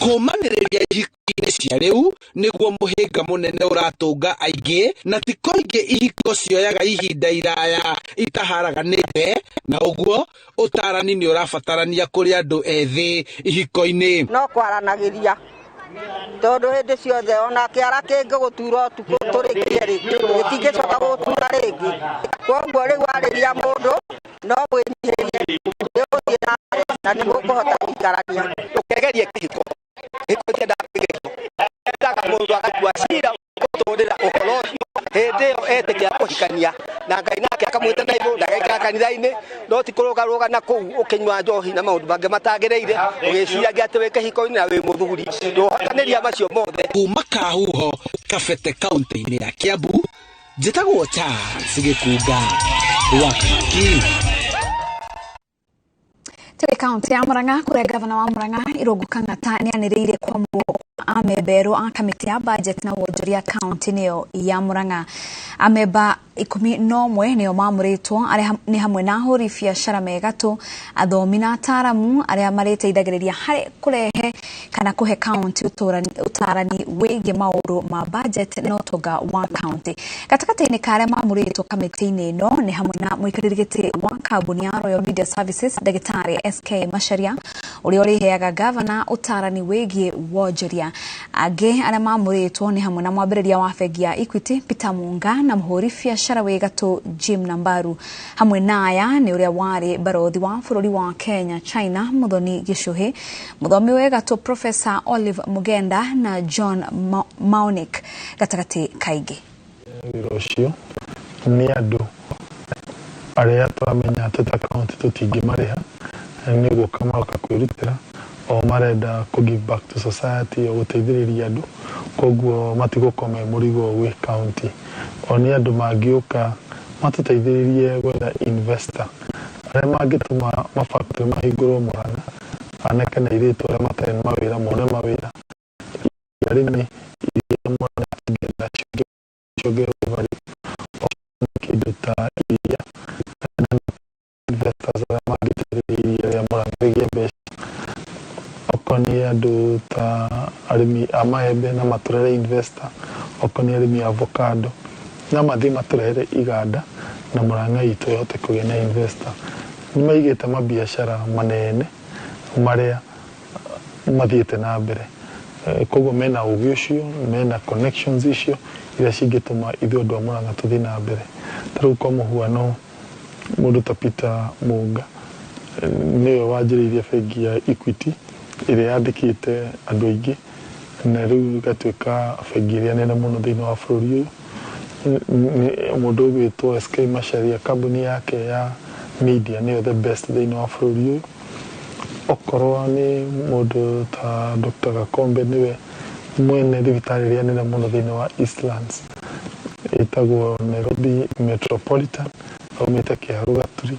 Kũmanĩrĩria ihiko-inĩ cia rĩu nĩguo mũhĩnga mũnene ũratũnga aingĩ, na ti kaingĩ ihiko cioyaga ihinda iraya itaharaganĩte, na ũguo ũtarani nĩ ũrabatarania kũrĩ andũ ethĩ ihiko-inĩ. No kwaranagĩria tondũ hĩndĩ ciothe ona kĩara kĩngĩgũtura ũtukũ tũrĩkie rĩ, gĩtingĩcoka gũgũtura rĩngĩ. Koguo rĩu warĩria mũndũ no mwĩnyihĩrie, nĩ ũgũthiĩ na mbere na nĩ mũkũhota gũikarania. Ũkegerie kĩhiko, kĩhiko kĩendaga kĩgerio, endaga mũndũ agatua cira gũtũrĩra ũhoro ũcio hĩndĩ ĩyo etĩkĩra kũhikania na Ngai nake akamwĩta na igũrũ ndagaikara kanitha-inĩ, no ti kũrũgarũga na kũu ũkĩnyua njohi na maũndũ mangĩ matagĩrĩire, ũgĩciragia atĩ wĩ kĩhiko-inĩ na wĩ mũthuri, ndũhotanĩria macio mothe. Kuma Kahuho, Kabete kaunti-inĩ ya Kiambu, njĩtagwo Charles Gĩkunga wa Kang'ang'i. Tũrĩ kaunti ya Murang'a kũrĩa gavana wa Murang'a Irũngũ Kang'ata nĩanĩrĩire kwamũrwo kwa amemba erũ a kamĩtĩ ya budget na wonjoria kaunti-inĩ ĩyo ya Murang'a. Amemba 11 nĩo mamũrĩtwo, arĩa nĩ hamwe na ahũri biacara me gatũ, athomi na ataaramu arĩa marĩteithagĩrĩria harĩ kũrehe kana kũhe kaunti ũtarani wĩgiĩ maũndũ ma budget na ũtonga wa kaunti. Gatagatĩ-inĩ ka arĩa mamũrĩtwo kamĩtĩ-inĩ ĩno nĩ hamwe na mũikarĩri gĩtĩ wa kambuni ya Royal Media Services ndagĩtarĩ SK Macharia ũrĩa ũrĩheaga gavana ũtarani wĩgiĩ wonjoria. Angĩ arĩa mamũrĩtwo nĩ hamwe na mwambĩrĩria wa bengi ya Equity Peter Munga na mũhũri biacara wĩ gatũ Jim Nambaru. Hamwe na aya nĩ ũrĩa warĩ barothi wa bũrũri wa Kenya China Muthoni Gichuhi, mũthomi wĩ gatũ Professor Olive Mugenda na John Maonik gatagatĩ kaingĩ. Wĩra ũcio nĩ andũ arĩa tũramenya atĩ ta kaunti tũtingĩmarĩha, nĩ gũka maroka kwĩrutĩra, o marenda kũ give back to society o gũteithĩrĩria andũ, koguo matigũkorwo me mũrigo gwĩ kaunti. O nĩ andũ mangĩũka matũteithĩrĩrie gwetha investor arĩa mangĩtũma mafactory mahingũrwo Murang'a, anake na airĩtu arĩa matarĩ na mawĩra mone mawĩra, arĩmi iria Murang'a tingĩenda ciongererwo value, kĩndũ ta iria, investors arĩa mangĩteithĩrĩria iria rĩa Murang'a rĩgĩe mbeca. Okorwo nĩ andũ ta arĩmi a maembe na matũrehere investor, okorwo nĩ arĩmi a avocado no mathiĩ matũrehere iganda na Murang'a itũ ĩhote kũgĩa na investor. Nĩ maigĩte mabiacara manene marĩa mathiĩte na mbere, koguo mena ũgĩ ũcio, mena connections icio iria cingĩtũma ithuĩ andũ a Murang'a tũthiĩ na mbere. Ta rĩu kwa mũhuano mũndũ ta Peter Munga nĩwe wanjĩrĩirie bengi ya Equity ĩrĩa yandĩkĩte andũ aingĩ na rĩu ĩgatuĩka bengi ĩrĩa nene mũno thĩinĩ wa bũrũri ũyũ. Mũndũ ũgwĩtwo SK Macharia, kambuni yake ya media nĩyo the best thĩinĩ wa bũrũri ũyũ. Okorwo nĩ mũndũ ta Dr. Gakombe, nĩwe mwene thibitarĩ ĩrĩa nene mũno thĩinĩ wa Eastlands ĩtagwo Nairobi Metropolitan, aumĩte Kĩharu Gaturi.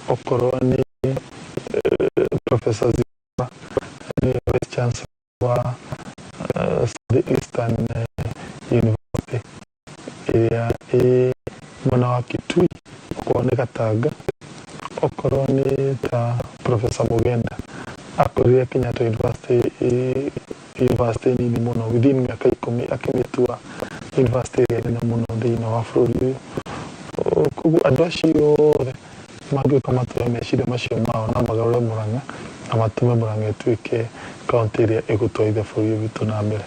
Okorwo nĩ Professor Zimba, nĩwe Vice Chancellor wa South Eastern University ĩrĩa ĩ mwena wa Kitui, okorwo nĩ Gatanga. Okorwo nĩ ta Professor Mugenda, akorire Kenyatta University university nini mũno, within mĩaka 10 akĩmĩtua university ĩrĩa nene mũno thĩinĩ wa bũrũri ũyũ. Koguo andũ acio othe mangĩũka matũhe meciria macio mao na magarũre Murang'a na matũme Murang'a ĩtuĩke kaunti ĩrĩa ĩgũtwarithia bũrũri ũyũ witũ na mbere.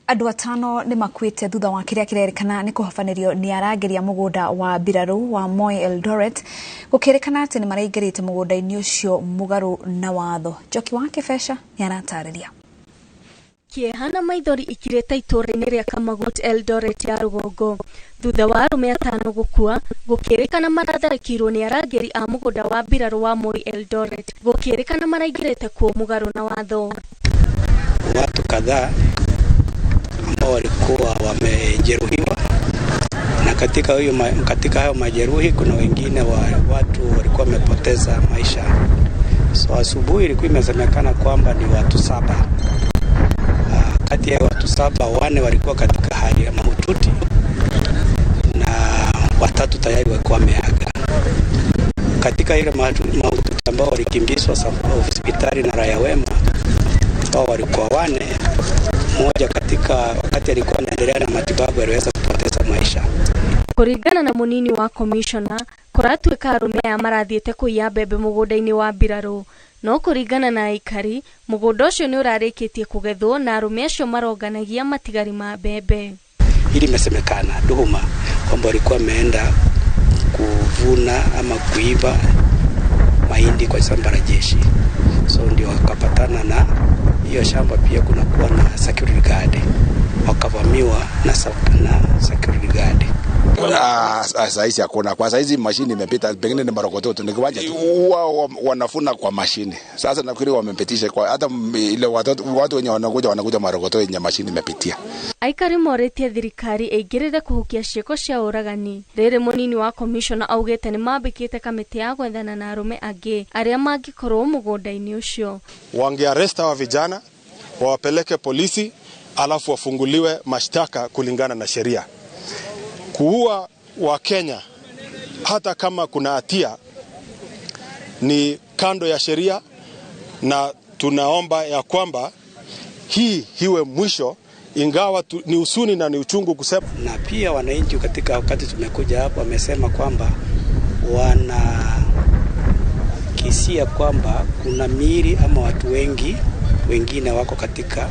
Andũ 5 nĩ makuĩte thutha wa kĩrĩa kĩrerĩkana nĩ kũhobanĩrio nĩ arangĩri a mũgũnda wa mbirarũ wa Moi Eldoret, gũkĩrĩkana atĩ nĩ maraingĩrĩte mũgũnda-inĩ ũcio mũgarũ na watho. Njoki wa Kĩbeca nĩ aratarĩria. Kĩeha na maithori ikirĩte itũũra-inĩ rĩa Kamagut Eldoret ya rũgongo thutha wa arũme 5 gũkua, gũkĩrĩkana maratharĩkĩirwo nĩ arangĩri a mũgũnda wa mbirarũ wa Moi Eldoret, gũkĩrĩkana maraingĩrĩte kuo mũgarũ na watho. watu kadhaa ambao walikuwa wamejeruhiwa, na katika hayo majeruhi kuna wengine watu walikuwa wamepoteza maisha. So asubuhi ilikuwa imesemekana kwamba ni watu 7. Kati ya watu 7, 4 walikuwa katika hali ya mahututi na 3 tayari walikuwa wameaga. Katika ile mahututi ambao walikimbizwa hospitali na raia wema, ambao walikuwa 4, mmoja katika wakati alikuwa anaendelea na matibabu aliweza kupoteza maisha. Kũringana na mũnini wa commissioner, kũratuĩka arũme aya marathiĩte kũiya mbembe mũgũnda-inĩ wa mbirarũ, no kũringana na aikari, mũgũnda ũcio nĩ ũrarĩkĩtie kũgethwo na arũme acio maronganagia matigari ma mbembe. Ili imesemekana tuhuma kwamba walikuwa wameenda kuvuna ama kuiba mahindi kwa shamba la jeshi, so ndio wakapatana na hiyo shamba. Pia kuna kuwa na security guard, wakavamiwa na security guard. Saizi hakuna. Kwa saizi mashini imepita, pengine ni marokoto ni kiwanja tu. Wanafuna kwa mashini. Sasa nafikiri wamepitisha kwa hata ile watu wenye wanakuja marokoto yenye mashini imepitia. Aikari moretie thirikari ĩingĩrĩre kũhukia ciĩko cia ũragani. Rĩrĩ mũnini wa commissioner augĩte nĩ mambĩkĩte kamĩtĩ ya gwethana na arũme angĩ arĩa mangĩkorwo mũgũnda-inĩ ũcio. Wangearrest hawa vijana, wawapeleke polisi, alafu wafunguliwe mashtaka kulingana na sheria. Kuua wa Kenya hata kama kuna hatia ni kando ya sheria, na tunaomba ya kwamba hii iwe mwisho, ingawa ni usuni na ni uchungu kusema. Na pia wananchi katika wakati tumekuja hapo wamesema kwamba wanakisia kwamba kuna miili ama watu wengi wengine wako katika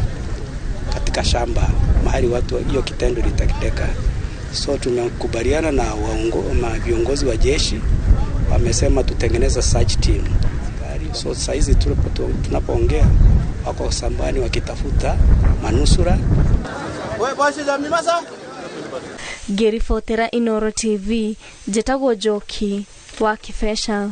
shamba mahali watu hiyo kitendo litatendeka. So tumekubaliana na viongozi wa jeshi, wamesema tutengeneza search team. So saizi tunapoongea wako sambani wakitafuta manusura. Ngĩribotera Inoro TV, njĩtagwo Njoki wa Kĩbeca.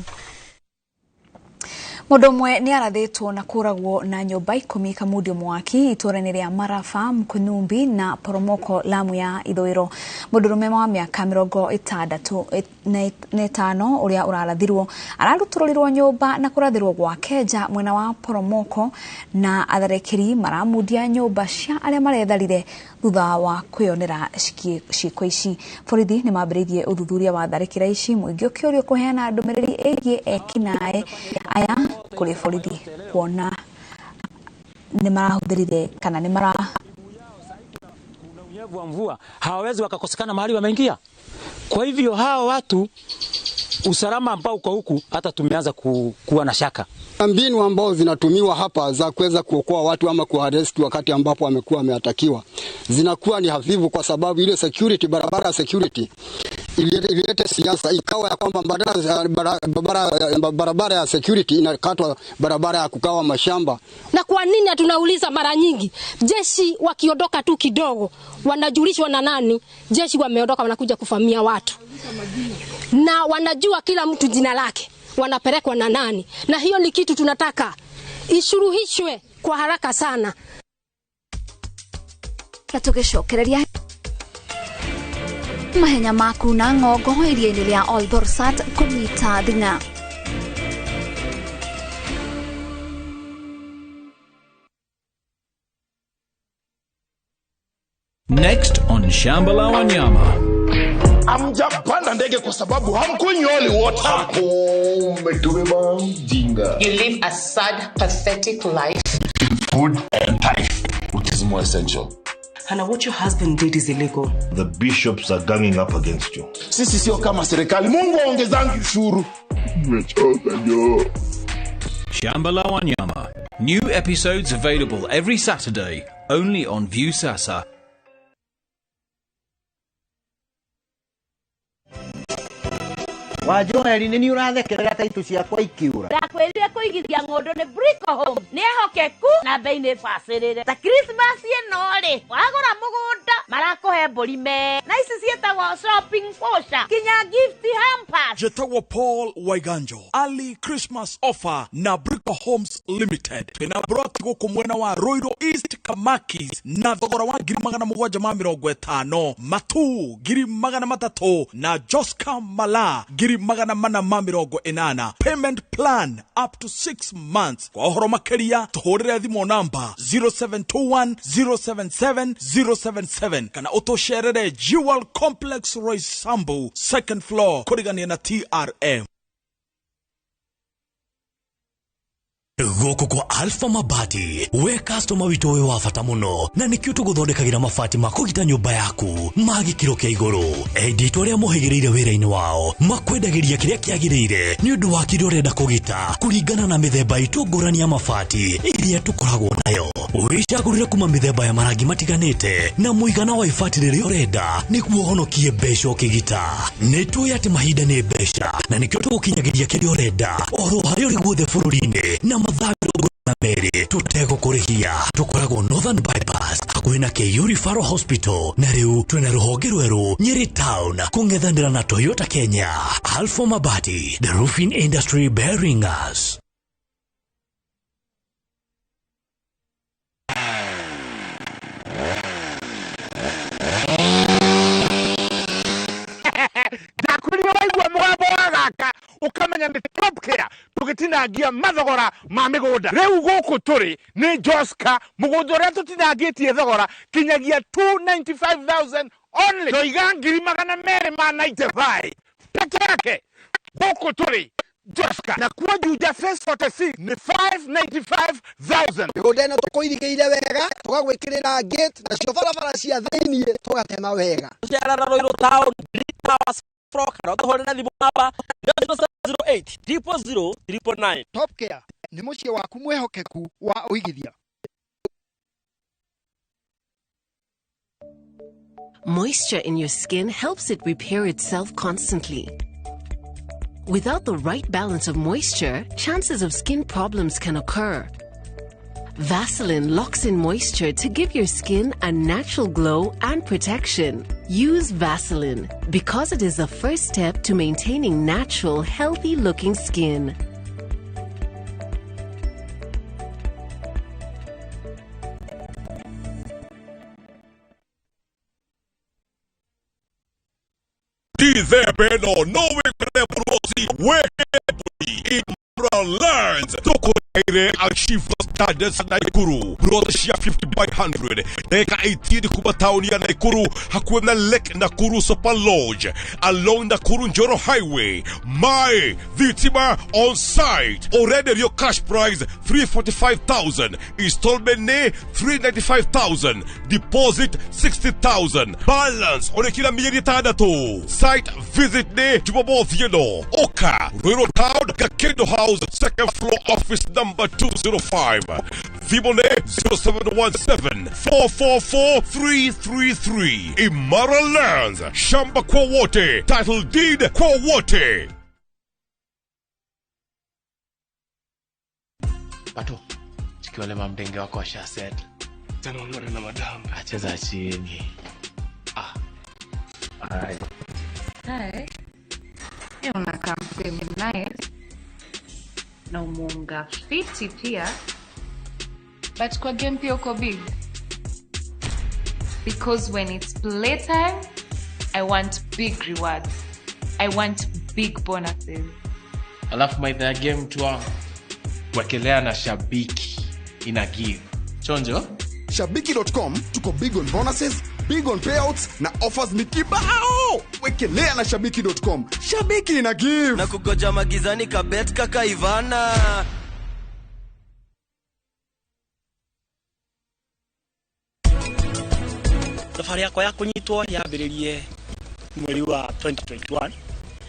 Mũndũ ũmwe nĩ arathĩtwo na kũragwo na nyũmba 10 kamundio mwaki itũũra-inĩ rĩa Marafa, Mkunumbi na Poromoko, Lamu ya ithũĩro. Mũndũrũme wa mĩaka 65 ũrĩa ũrarathirwo ararutũrũrirwo nyũmba na kũrathĩrwo gwake nja mwena wa Poromoko, na atharĩkĩri maramundia nyũmba cia arĩa maretharire thutha wa kwĩyonera ciĩko ici. Borithi nĩ mambĩrĩirie ũthuthuria wa tharĩkĩra ici, mũingĩ ũkĩũrio kũheana ndũmĩrĩri ĩgiĩ ekinaĩ aya kũrĩ borithi kuona nĩ marahũthĩrire kana nĩ mara unyevu wa mvua, hawawezi wakakosekana mahali wameingia. Kwa hivyo hao watu usalama ambao uko huku hata tumeanza kuwa na shaka. Mbinu ambao zinatumiwa hapa za kuweza kuokoa watu ama kuarrest wakati ambapo amekuwa ameatakiwa zinakuwa ni hafifu, kwa sababu ile security, barabara security ililete siasa, ikawa ya kwamba barabara ya security inakatwa, barabara ya kukawa mashamba. Na kwa nini tunauliza mara nyingi, jeshi wakiondoka tu kidogo wanajulishwa na nani? Jeshi wameondoka, wanakuja kufamia watu na wanajua kila mtu jina lake, wanapelekwa na nani? Na hiyo ni kitu tunataka ishuruhishwe kwa haraka sana. Na tugicokereria mahenya maku na ng'ongo iria-inĩ rĩa Olborsat kũnyita thing'a. Next on Shamba la Wanyama. Hamjapanda ndege kwa sababu hamkunywi holy water. Umetubeba mjinga. You live a sad, pathetic life. Food and life, which is more essential. Hannah, what your husband did is illegal. The bishops are ganging up against you. Sisi sio kama serikali. Mungu aongezangi ushuru. Nimechoka jo. Shamba la Wanyama. New episodes available every Saturday, only on Viusasa. Wa Joeli nĩ ũrathekerera ta itu ciakwa ikiura. Ndakwĩrire kũigithia ng'ũndũ nĩ Brico Home. Nĩ ehokeku na bei nĩ bacĩrĩre. Ta Christmas ĩno rĩ, wagũra mũgũnda marakũhe mbũri me. Na ici ciĩtagwo shopping voucher, kinya gift hampers. Njĩtagwo Paul Waiganjo. Early Christmas offer na Brico Brico Homes Limited. Twina broti gũkũ mwena wa Ruiru East Kamakis na thogora wa 750,000, Matu 300,000 na Joska Mala 480,000. Payment plan up to 6 months. Kwa ũhoro makĩria tũhũrĩre thimũ namba 0721 077 077 kana ũtũcerere Jewel Complex Roysambu second floor kũrigania na TRM. Gũkũ kwa Alpha Mabati, we customer witũ wĩ wa bata mũno na nĩkĩo tũgũthondekagĩra mabati ma kũgita nyũmba yaku ma gĩkĩro kĩa igũrũ. Enditũ arĩa mohĩgĩrĩire wĩra-inĩ wao makwendagĩria kĩrĩa kĩagĩrĩire nĩ ũndũ wa kĩrĩa ũrenda kũgita kũringana na mĩthemba itũ ngũrani ya mabati ĩrĩa tũkoragwo nayo. Wĩcagũrĩre kuma mĩthemba ya marangi matiganĩte na mũigana wa ibati rĩrĩa ũrenda nĩguo ũhonokie mbeca ũkĩgita. Nĩ tũĩ atĩ mahinda nĩ mbeca na nĩkĩo tũgũkinyagĩria kĩrĩa ũrenda oro harĩa ũrĩ guothe bũrũri-inĩ na mathaa 22 tũtegũkũrĩhia. Tũkoragwo Northern Bypass hakuhĩ na KU Referral Hospital na rĩu twĩna rũhonge rwerũ Nyeri Town kũng'ethanĩra na Toyota Kenya. Alpha Mabati, the roofing industry bearing us. Ndakwĩrire waigua mũgambo wa gaka ũkamenya nĩ Top Care tũgĩtinangia mathogora ma mĩgũnda. Rĩu gũkũ tũrĩ nĩ Joska, mũgũnda ũrĩa tũtinangĩtie thogora kinyagia 295,000 only. Ndoiga 295,000 peke yake. Gũkũ tũrĩ Joska na kuo Juja Phase 46 nĩ 595,000. Mĩgũnda ĩno tũkũirigĩire wega tũgagwĩkĩrĩra gate nacio barabara cia thĩiniĩ tũgatema wega. Tũcerera Ruiru Town, Green Towers floor kana ũtũhũrĩre thimũ namba 0708 000 999. Top Care nĩ mũciĩ waku mwĩhokeku wa ũigithia. Moisture in your skin helps it repair itself constantly. Without the right balance of moisture, chances of skin problems can occur. Vaseline locks in moisture to give your skin a natural glow and protection. Use Vaseline because it is the first step to maintaining natural, healthy-looking skin. Tithembeno no wĩkore bũrũri wĩ Imara Lands tũkũreire Alshifa Gardens Nakuru plot cia 50 by 100 dakika 18 kuma tauni ya Nakuru hakuhĩ na Lake Nakuru Super Lodge along Nakuru Njoro Highway. My thitima on site already your cash price 345,000, installment nĩ 395,000, deposit 60,000, balance ũrĩ mĩeri 6. Site visit nĩ Jumamothi ĩno Oka Ruiru Town Gakindo House second floor office number 205. Thimũ nĩ 0717 444 333. Imara Lands, shamba kwa wote, title deed kwa wote. Pato, chiki wale mamdenge wako washa set. Tena ungore na madam. Acheza chini. Ah. Ai. Hi. Unakaa msemi nice. Na umunga fiti pia. But kwa game pia uko big. Because when it's playtime, I want big rewards. I want big bonuses. Alafu maitha ya game tu wangu. Wekelea na Shabiki ina give. Chonjo? Shabiki.com tuko big on bonuses, big on payouts na offers ni kibao. Wekelea na Shabiki.com. Shabiki ina give. Na kugoja magizani kabet kaka Ivana. Thabarĩ yakwa ya kũnyitwo yambĩrĩrie mweri wa 2021.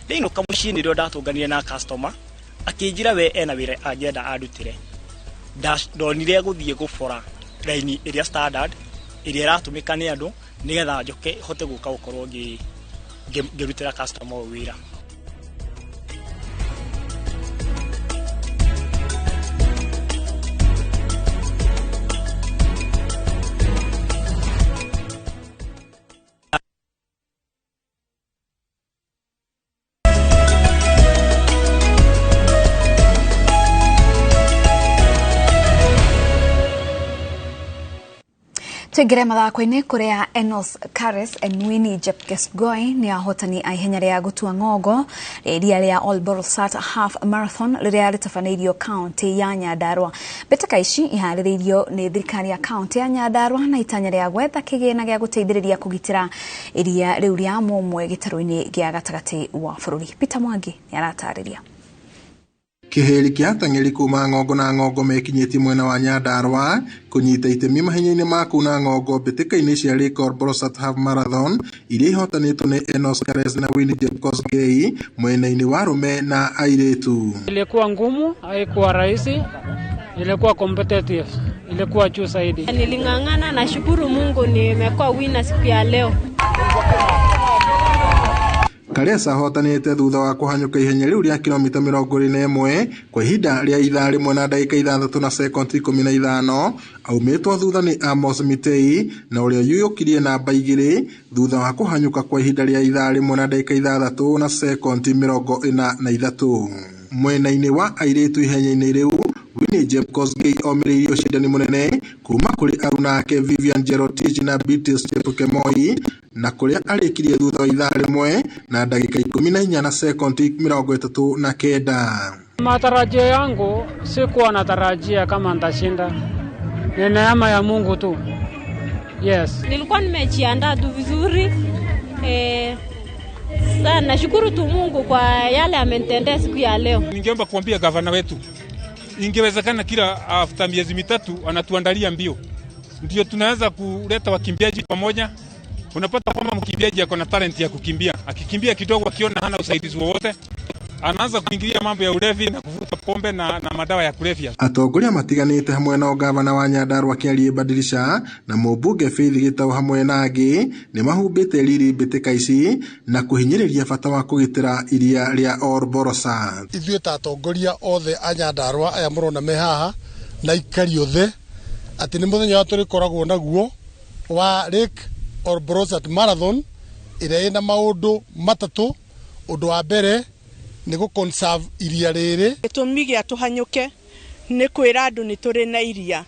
Ndĩinũka mũciĩ nĩrĩo ndatũnganire na customer akĩnjĩra we ena wĩra angĩenda andutĩre. Ndonire gũthiĩ gũbora raini ĩrĩa standard ĩrĩa ĩratũmĩka nĩ andũ nĩgetha njoke hote gũka gũkorwo ngĩrutĩra customer ũyũ wĩra. Tuingire mathako-inĩ kũrĩa Enos Kares Enwini Jepkesgoi nĩ ahotani a ihenya rĩa gũtua ng'ongo rĩrĩa rĩa Ol Borsat Half Marathon rĩrĩa rĩtabanĩirio kaunti ya Nyandarua. Mbĩtĩka ici iharĩrĩirio nĩ thirikari ya kaunti ya Nyandarua na itanya rĩa gwetha kĩgĩna gĩa gũteithĩrĩria kũgitĩra iria rĩu rĩa Mũmwe gĩtarũ-inĩ gĩa gatagatĩ wa bũrũri. Peter Mwangi nĩ aratarĩria. Kĩhĩri kĩa ateng'eri kuma ng'ongo na ng'ongo mekinyĩtie mwena wa Nyandarua kũnyita itemi mahenya-inĩ ma kuna ng'ongo mbĩtĩka-inĩ cia Lake Ol Borsat Half Marathon iria ihotanĩtwo nĩ Enos Kares na Winnie Jepkosgei mwena-inĩ wa arũme na airĩtu. Ilikuwa ngumu, haikuwa rahisi, ilikuwa competitive, ilikuwa juu zaidi. Niling'ang'ana na shukuru Mungu nimekuwa winner siku ya leo. Kares ahotanĩte thutha wa kũhanyũka ihenya rĩu rĩa kilomita 21 kwa ihinda rĩa ithaa rĩmwe na ndagĩka 6 na sekondi 15 aumĩtwo thutha nĩ Amos Mitei na ũrĩa yuyũkirie namba 2 thutha wa kũhanyũka kwa ihinda rĩa ithaa rĩmwe na ndagĩka 6 na sekondi 43. Mwena-inĩ wa airĩtu ihenya-inĩ rĩu Winnie Jepkosgei omĩrĩirie ũcindani mũnene kuma kũrĩ aruna ake Vivian Jerotich na Beatrice Chepkemoi na kũrĩa arĩkirie thutha wa ithaa rĩmwe na ndagĩka 14 na sekondi 39. Matarajio yangu sikuwa natarajia kama nitashinda, ni neema ya Mungu tu. Yes. Nilikuwa nimejiandaa tu vizuri. Sana nashukuru tu Mungu kwa yale amenitendea siku ya leo. Ningeomba kuambia gavana wetu, ingewezekana kila after miezi mitatu anatuandalia mbio, ndio tunaweza kuleta wakimbiaji pamoja. Unapata kwamba mkimbiaji ako na talent ya kukimbia, akikimbia kidogo akiona hana usaidizi wowote anaanza kuingilia mambo ya ulevi na kuvuta pombe na madawa ya kulevya. Atongoria matiganĩte hamwe na gavana wa Nyandarua Kĩarie Badilisha na mũmbunge Faith Gĩtaũ hamwe na angĩ nĩ mahumbĩte riri mbĩtĩka ici na kũhinyĩrĩria bata wa kũgitĩra iria rĩa Ol Borsat. Ithuĩ ta atongoria othe a Nyandarua aya mũrona me haha na ikari othe atĩ nĩ mũthenya wa tũrĩkoragwo naguo wa Lake Ol Borsat Marathon ĩrĩa ĩna maũndũ matatũ. Ũndũ wa mbere nĩ gũ conserve iria rĩrĩ. Gĩtũmi gĩa tũhanyũke nĩ kwĩra andũ nĩ tũrĩ na iria.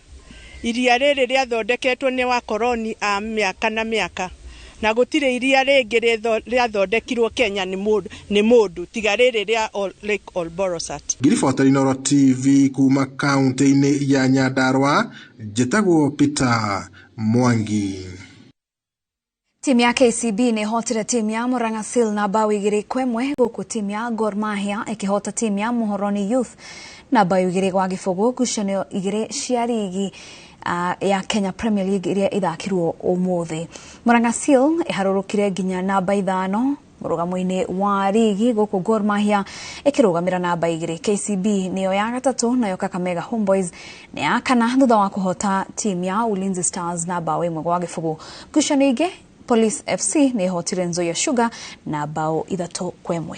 Iria rĩrĩ rĩathondeketwo nĩ wakoroni a mĩaka na mĩaka na gũtirĩ iria rĩngĩ rĩathondekirwo Kenya nĩ mũndũ tiga rĩrĩ rĩa Lake Ol Borsat. Ngiribota Inooro TV kuma kaunti-inĩ ya Nyandarua, njĩtagwo Peter Mwangi. Timu ya KCB nĩ ĩhotire timu ya Murang'a Seal na bao 2-1 gũkũ timu ya Gor Mahia ĩkĩhota timu ya Muhoroni Youth na bao 2-0 ngucanio 2 cia rigi ya Kenya Premier League iria ithakirwo ũmũthĩ. Murang'a Seal ĩharũrũkire nginya namba 5 mũrũgamo-inĩ wa rigi gũkũ Gor Mahia ĩkĩrũgamĩra namba 2. KCB nĩyo ya gatatũ nayo Kakamega Homeboys nĩ ya kana thutha wa kũhota timu ya Ulinzi Stars na bao 1-0. Ngucanio ingĩ Police FC nĩ ĩhotire Nzoia Sugar na bao 3-1.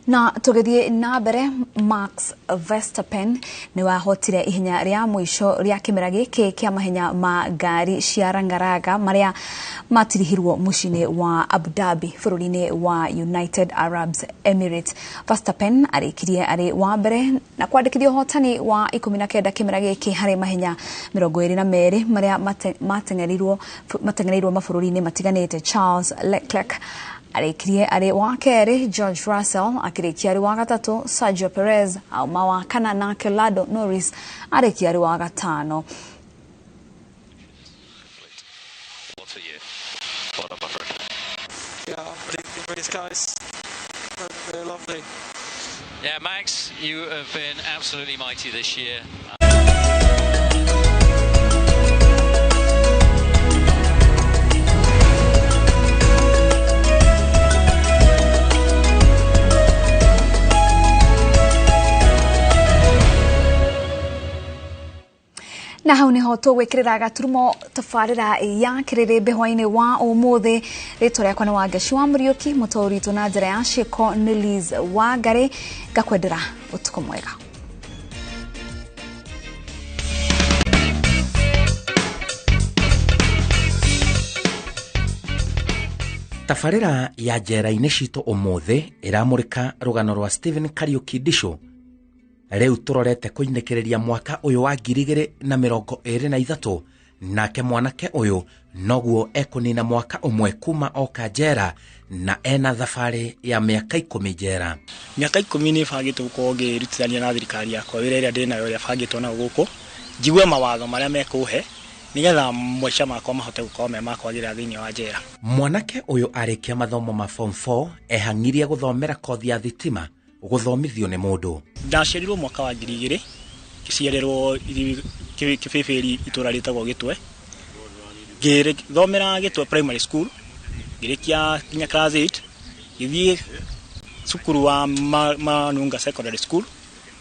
Na tũgĩthiĩ na mbere, Max Verstappen nĩ wahotire ihenya rĩa mũico rĩa kĩmera gĩkĩ kĩa mahenya ma ngari cia rangaraga marĩa matirihirwo mũciĩ-inĩ wa Abu Dhabi bũrũri-inĩ wa United Arab Emirates. Verstappen arĩkirie arĩ wa mbere na kwandĩkithia ũhotani wa 19 kĩmera gĩkĩ harĩ mahenya 22 marĩa mateng'ereirwo mabũrũri-inĩ matiganĩte. Charles Leclerc arĩkirie arĩ wa kerĩ, George Russell akĩrĩkia arĩ wa gatatũ, Sergio Perez auma wa kana nake Lando Norris arĩkia arĩ wa gatano. What a year. Well done, my friend. Yeah, these guys, they're lovely. Yeah, Max, you have been absolutely mighty this year. Na hau niho tũgwĩkĩrĩra gaturumo tabarĩra ya kĩrĩrĩmbĩ hwaĩ-inĩ wa ũmũthĩ. Rĩtwa rĩakwa nĩ Wangeci wa Mũriũki, mũtaũri witũ na njĩra ya ciĩko nĩ Liz Wangari. Ngakwendera ũtukũ mwega. Tabarĩra ya njera-inĩ citũ ũmũthĩ ĩramũrĩka rũgano rwa Stephen Kariuki Ndicũ Rĩu tũrorete kũinĩkĩrĩria mwaka ũyũ wa 2023, nake mwanake ũyũ noguo ekũnina mwaka ũmwe kuma oka njera na ena thabarĩ ya mĩaka 10 njera. Mĩaka 10 nĩ bangĩtwo gũkorwo ngĩrutithania na thirikari yakwa wĩra ĩrĩa ndĩnayo ĩrĩa bangĩtwo nayo gũkũ, njigue mawatho marĩa mekũhe nĩgetha maica makwa mahote gũkorwo me ma kwagĩrĩra thĩinĩ wa njera. Mwanake ũyũ arĩkia mathomo ma form 4 ehang'irie gũthomera kothi ya thitima gũthomithio nĩ mũndũ. Ndaciarirwo mwaka wa 2000, ngĩciarĩrwo Kĩbĩbĩri itũra rĩtagwo Gĩtwe. Ngĩthomera Gĩtwe primary school, ngĩrĩkia nginya class 8, ngĩthiĩ cukuru wa Manunga secondary school,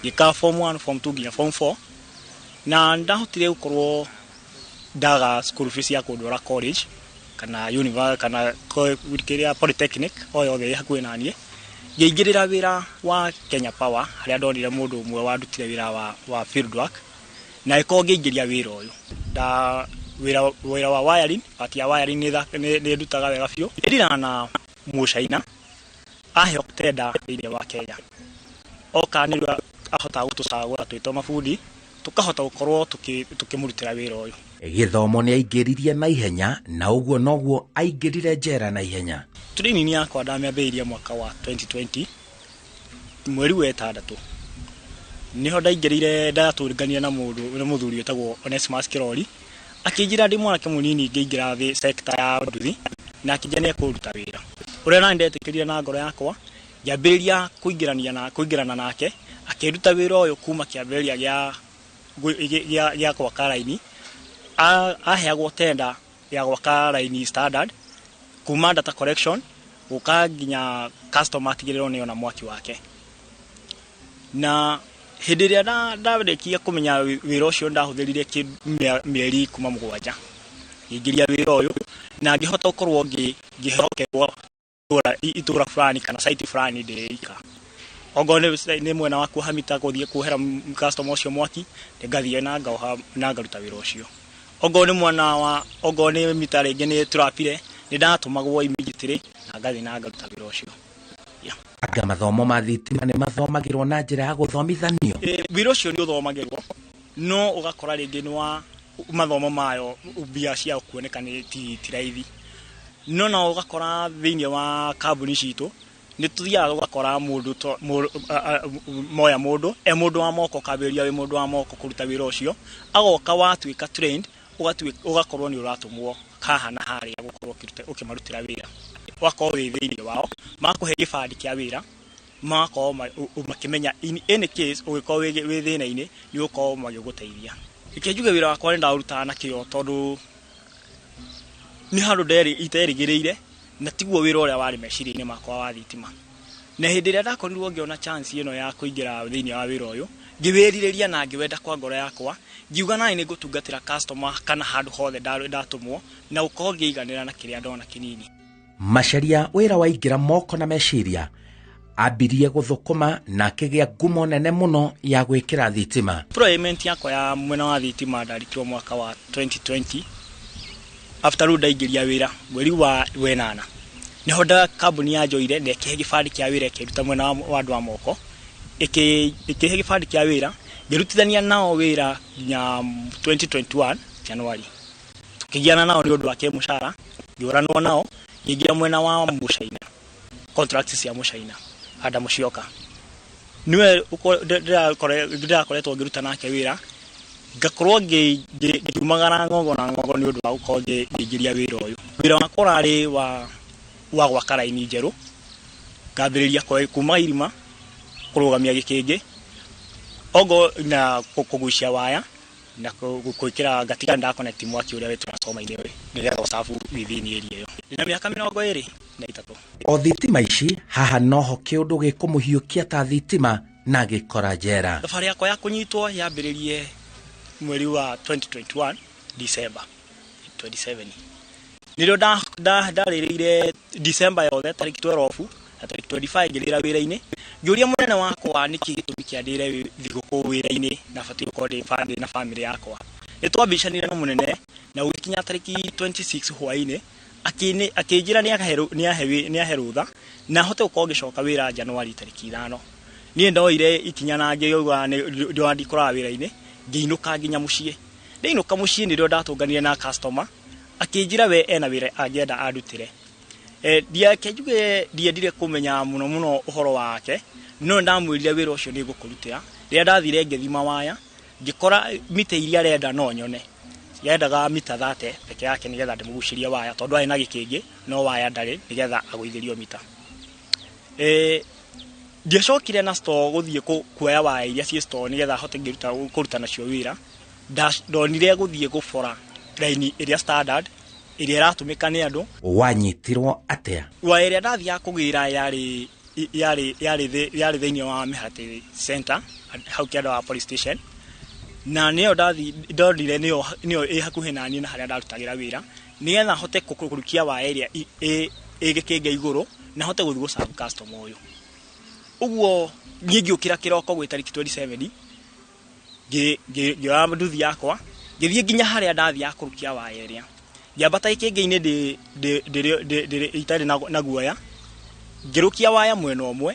ngĩka form 1, form 2 nginya form 4, na ndahotire gũkorwo ndaga school fees ya kũndwara college kana university kana kĩrĩa polytechnic o yothe ĩ hakuhĩ na niĩ. Ngĩingĩrĩra wĩra wa Kenya Power harĩa ndonire mũndũ ũmwe wandutire wĩra wa field work, na ĩkorwo ngĩingĩria wĩra ũyũ. Nda wĩra wa wiring, part ya wiring nĩ ndutaga wega biũ. Ndĩrana na Mũcaina aheo tenda thĩinĩ wa Kenya, oka nĩrĩo ahotaga gũtũcagũra twĩ mabundi, tũkahota gũkorwo tũkĩmũrutĩra wĩra ũyũ. Gĩthomo nĩ aingĩririe na ihenya na ũguo noguo aingĩrire njera na ihenya. Training yakwa ndamĩambĩrĩirie mwaka wa 2020 mweri wa 6 niho ndaingĩrire, ndatũngania na mũndũ na mũthuri wĩtagwo Onesmus Kirori, akĩnjĩra ndĩ mwanake mũnini ngĩingĩra thĩ sector ya nduthi, na akĩnjĩra nĩekũruta wĩra ũrĩa nani ndetĩkĩrire na ngoro yakwa. Ngĩambĩrĩria kũingĩrana nake, akĩnduta wĩra ũyũ kuma kĩambĩrĩria gĩa gwaka raini. Aheagwo tenda ya gwaka raini standard kuma data collection gũka nginya customer atigĩrĩrwo nĩ ona mwaki wake. Na hĩndĩ ĩrĩa ndarĩkia kũmenya wĩra ũcio ndahũthĩrire mĩeri kuma 7 ngĩingĩria wĩra ũyũ, na ngĩhota gũkorwo ngĩhokerwo itũra fulani kana site fulani ndĩika. Okorwo nĩ mwena wa kuoha mita gũthiĩ kuohera customer ũcio mwaki, ngathiĩ na ngaoha na ngaruta wĩra ũcio. Okorwo nĩ mwena wa okorwo nĩ mita rĩngĩ nĩ tũrapire, nĩ ndatũmagwo immediately na ngathiĩ na ngaruta wĩra ũcio. Anga mathomo ma thitima nĩ mathomagĩrwo na njĩra ya gũthomithanio? Wĩra ũcio nĩ ũthomagĩrwo, no ũgakora rĩngĩ nĩ wa mathomo mayo mbia cia kuoneka nĩ ti raithi. No na ũgakora thĩinĩ wa kambuni citũ nĩ tũthiaga ũgakora mũndũ moya mũndũ e mũndũ wa moko, kambĩrĩria wĩ mũndũ wa moko kũruta wĩra ũcio, agoka watuĩka trained, ũgakorwo nĩ ũratũmwo haha na harĩa gũkorwo ũkĩmarutĩra wĩra. Ũgakorwo wĩ thĩinĩ wao, makũhe gĩbandĩ kĩa wĩra, magakorwo makĩmenya in any case ũgĩkorwo wĩ thĩna-inĩ nĩ ũgũkorwo magĩgũteithia. Reke njuge wĩra wakwa nĩ ndaũrutaga na kĩo, tondũ nĩ handũ iterĩgĩrĩire, na tiguo wĩra ũrĩa warĩ meciria-inĩ makwa wa thitima. Na hĩndĩ ĩrĩa ndakorirwo ngĩona chance ĩno ya kũingĩra thĩinĩ wa wĩra ũyũ, ngĩwĩrirĩria na ngĩwenda kwa ngoro yakwa, ngiuga nani nĩ ngũtungatĩra customer kana handũ hothe ndatũmwo, na gũkorwo ngĩiganĩra na kĩrĩa ndona kĩnini. Macharia wĩra waingĩra moko na meciria, ambirie gũthũkũma na akĩgĩa ngumo nene mũno ya gwĩkĩra thitima. Employment yakwa ya mwena wa thitima ndarĩkirio mwaka wa 2020 after rĩu ndaingĩria wĩra mweri wa 8 niho nda kambuni ya njoire na ĩkĩhe gĩbandĩ kĩa wĩra, ĩkĩruta mwena wa andũ a moko, ĩkĩhe gĩbandĩ kĩa wĩra, ngĩrutithania nao wĩra nginya 2021 January. Tukĩgiana nao nĩ ũndũ wa kĩmũcara, ngĩũranwo nao, ngĩingĩra mwena wa Mũcaina, contract cia Mũcaina Adam Mũcioka niwe ndĩrakoretwo ngĩruta nake wĩra, ngakorwo ngiumagara ng'ongo na ng'ongo nĩ ũndũ wa gũkorwo ngĩingĩria wĩra ũyũ. Wĩra wakwa ũrarĩ wa gwaka raini njerũ, ngambĩrĩria kuma irima kũrũgamia gĩkĩngĩ, ogo na kũgucia waya na gwĩkĩra ngatiga nda connect mwaki ũrĩa wĩ transformer-inĩ ũyũ nĩgetha ũcabu wĩ thĩinĩ area ĩyo. Ndĩna mĩaka 23. O thitima ici haha noho kĩũndũ gĩkũmũhiũkia ta thitima na gĩkora njera. Thabarĩ yakwa ya kũnyitwo yambĩrĩrie mweri wa 2021 December 27. Nĩrĩo ndarĩrĩire December yothe tarĩki 12 na tarĩki 25 ngĩrĩra wĩra-inĩ. Ngĩũria mũnene wakwa nĩkĩ gĩtũmi kĩa ndĩre thigũkũ wĩra-inĩ na batiĩ gũkorwo ndĩ na bamĩrĩ yakwa. Nĩ twambicanire na mũnene na gũgĩkinya tarĩki 26 hwaĩ-inĩ akĩnjĩra nĩ ahe rũtha na hote gũkorwo ngĩcoka wĩra January tarĩki 5. Niĩ ndoire ikinya na ngĩuga nĩ ndikoraga wĩra-inĩ, ngĩinũka nginya mũciĩ. Ndainũka mũciĩ nĩrĩo ndatũnganire na customer, akĩnjĩra we ena wĩra angĩenda andutĩre. Ndiake njuge ndiendire kũmenya mũno mũno ũhoro wake, no ndamwĩrire wĩra ũcio nĩ ngũkũrutĩra. Rĩrĩa ndathire ngĩthima waya, ngĩkora mita iria arenda no nyone. Yendaga mita 30 peke yake nĩgetha ndĩmũgucĩrie waya, tondũ arĩ na gĩkĩngĩ no waya ndarĩ, nĩgetha agũithĩrio mita. Ndiacokire na store gũthiĩ kuoya waya iria ciĩ store nĩgetha hote kũruta nacio wĩra. Ndonire gũthiĩ gũbora raini ĩrĩa standard ĩrĩa ĩratũmĩka nĩ andũ. Wanyitirwo atĩa? Waya ĩrĩa ndathiaga kũgĩra yarĩ thĩinĩ wa Mĩharatĩ Center hau kĩanda wa police station, na nĩyo ndonire nĩyo ĩ hakuhĩ na niĩ na harĩa ndarutagĩra wĩra, nĩgetha hote kũrukia waya ĩrĩa ĩ gĩkĩngĩ igũrũ na hote gũthiĩ gũserve customer ũyũ. Ũguo niĩ ngĩũkĩra kĩroko gwĩ tarĩki 27, ngĩoya nduthi yakwa ngĩthiĩ nginya harĩa ndathiaga kũrukia waya ĩrĩa. Ngĩambata gĩkĩngĩ-inĩ itarĩ na guoya, ngĩrũkia waya mwena ũmwe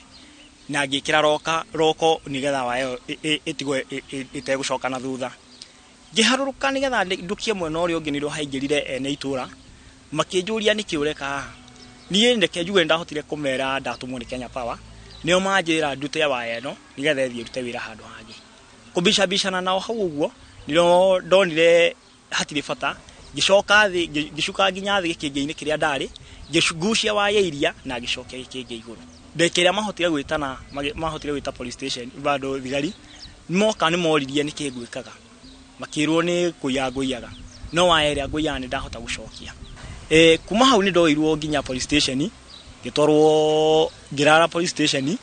na ngĩkĩra roko nĩgetha waya ĩyo ĩtigwo ĩtegũcoka na thutha. Ngĩharũrũka nĩgetha ndũkie mwena ũrĩa ũngĩ, nĩrĩo haingĩrire ene itũra makĩnjũria nĩkĩ ũreka haha. Niĩ reke njuge nĩndahotire kũmera ndatũmwo nĩ Kenya Power, nĩo manjĩra ndute waya ĩno nĩgetha ĩthiĩ ĩrute wĩra handũ hangĩ. Kũbicabicana nao hau ũguo nĩrĩo ndonire hatirĩ bata, ngĩcoka thĩ, ngĩcuka nginya thĩ gĩkĩngĩ-inĩ kĩrĩa ndarĩ, ngĩgucia waya iria na ngĩcokia gĩkĩngĩ igũrũ. Ndagĩka ĩrĩa mahotire gwĩtana, mahotire gwĩta police station bado thigari, moka nĩ moririe nĩkĩ ngwĩkaga, makĩrwo nĩ kũiya ngũiyaga, no waya ĩrĩa ngũiyaga nĩ ndahota gũcokia. Kuma hau nĩ ndoirwo nginya police station, ngĩtwarwo ngĩrara police station.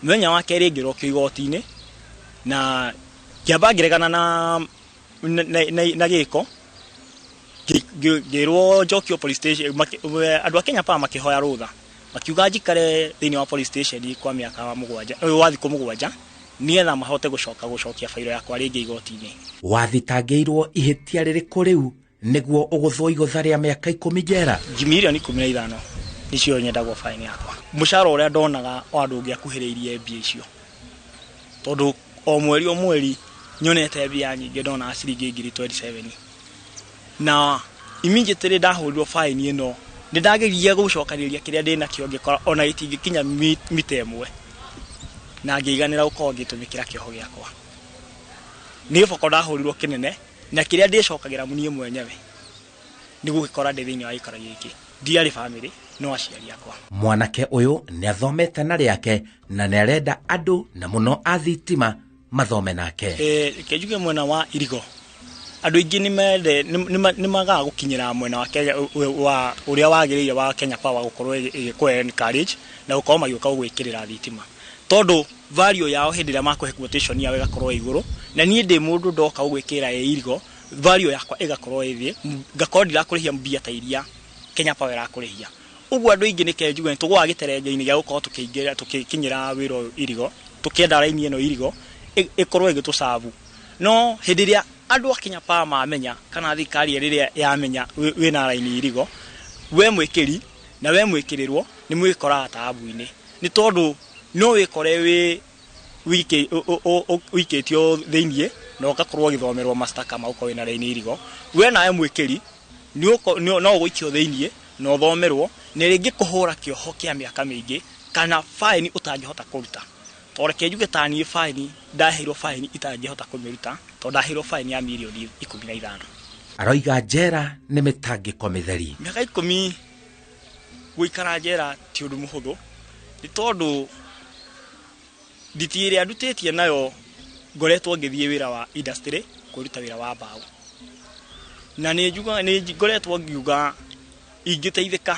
Mũthenya wa kerĩ ngĩrokio igoti-inĩ na ngĩamba ngĩregana na gĩko, ngĩrwo njokio police station. Andũ a Kenya Power makĩhoya rũtha, makiuga njikare thĩinĩ wa police station kwa mĩaka mũgwanja, wa thikũ mũgwanja, nĩgetha mahote gũcoka gũcokia bairo yakwa rĩngĩ igoti-inĩ. Wathitangĩirwo ihĩtia rĩrĩkũ rĩu nĩguo ũgũthwo igũtha rĩa mĩaka 10 njera? Mirioni 15 nĩcio nyendagwo faini yakwa. Mũcara ũrĩa ndonaga wa andũ ũngĩakuhĩrĩirie mbia icio, tondũ o mweri nyonete mbia nyingĩ, ndonaga ciringi ngiri 27. Na immediately ndahũrirwo faini ĩno, nĩndageririe gũcokanĩrĩria kĩrĩa ndĩnakĩo, ngĩkora ona gĩtingĩkinya mita ĩmwe, na ngĩiganĩra gũkorwo ngĩtũmĩkĩra kĩoho gĩakwa. Nĩ gĩboko ndahũrirwo kĩnene, na kĩrĩa ndĩcokagĩra niĩ mwenyewe nĩ gũgĩkora ndĩ thĩinĩ wa gĩikaro gĩkĩ. Ndiarĩ family, no aciari akwa. Mwanake ũyũ nĩathomete na rĩake na nĩarenda andũ na mũno a thitima mathome nake. Reke njuge mwena wa Irigo andũ aingĩ nĩmagaga gũkinyĩra mwena wa Kenya, wa ũrĩa wagĩrĩire wa Kenya Power gũkorwo ĩgĩkũ encourage na gũkorwo magĩũka gũgwĩkĩrĩra thitima, tondũ value yao hĩndĩ ĩrĩa makũhe quotation yao ĩgakorwo ĩ igũrũ, na niĩ ndĩ mũndũ ndoka gũgwĩkĩrĩra ĩ Irigo, value yakwa ĩgakorwo ĩ thĩ, ngakorwo ndirakũrĩhia mbia ta iria Kenya Power ĩrakũrĩhia. Ũguo andũ aingĩ nĩke njuge tũgũaga gĩterenje-inĩ gĩa gũkorwo tũkĩingĩra tũgĩkinyĩra wĩra ũyũ Irigo, tũkĩenda raini ĩno Irigo ĩkorwo ĩgĩtũcabu. No hĩndĩ ĩrĩa andũ a Kenya Power mamenya, kana thirikari rĩrĩa yamenya wĩna raini Irigo, we mwĩkĩri na we mwĩkĩrĩrwo nĩ mwĩkoraga taabu-inĩ, nĩ tondũ no wĩkore wĩikĩtio thĩiniĩ na ũgakorwo ũgĩthomerwo mastaka ma gũkorwo wĩna raini Irigo. We nawe mwĩkĩri no ũgũikio thĩiniĩ na ũthomerwo, na rĩngĩ kũhũra kĩoho kĩa mĩaka mĩingĩ kana faini ũtangĩhota kũruta. Tondũ reke njuge ta niĩ faini ndaheirwo faini itangĩhota kũmĩruta, tondũ ndaheirwo faini ya mirioni 15. Aroiga njera nĩ mĩtangĩko mĩtheri. Mĩaka 10 gũikara njera ti ũndũ mũhũthũ, nĩ tondũ nditi ĩrĩa ndutĩtie nayo ngoretwo ngĩthiĩ wĩra wa industry kwĩruta wĩra wa mbaũ, na nĩ ngoretwo ngiuga ingĩteithĩka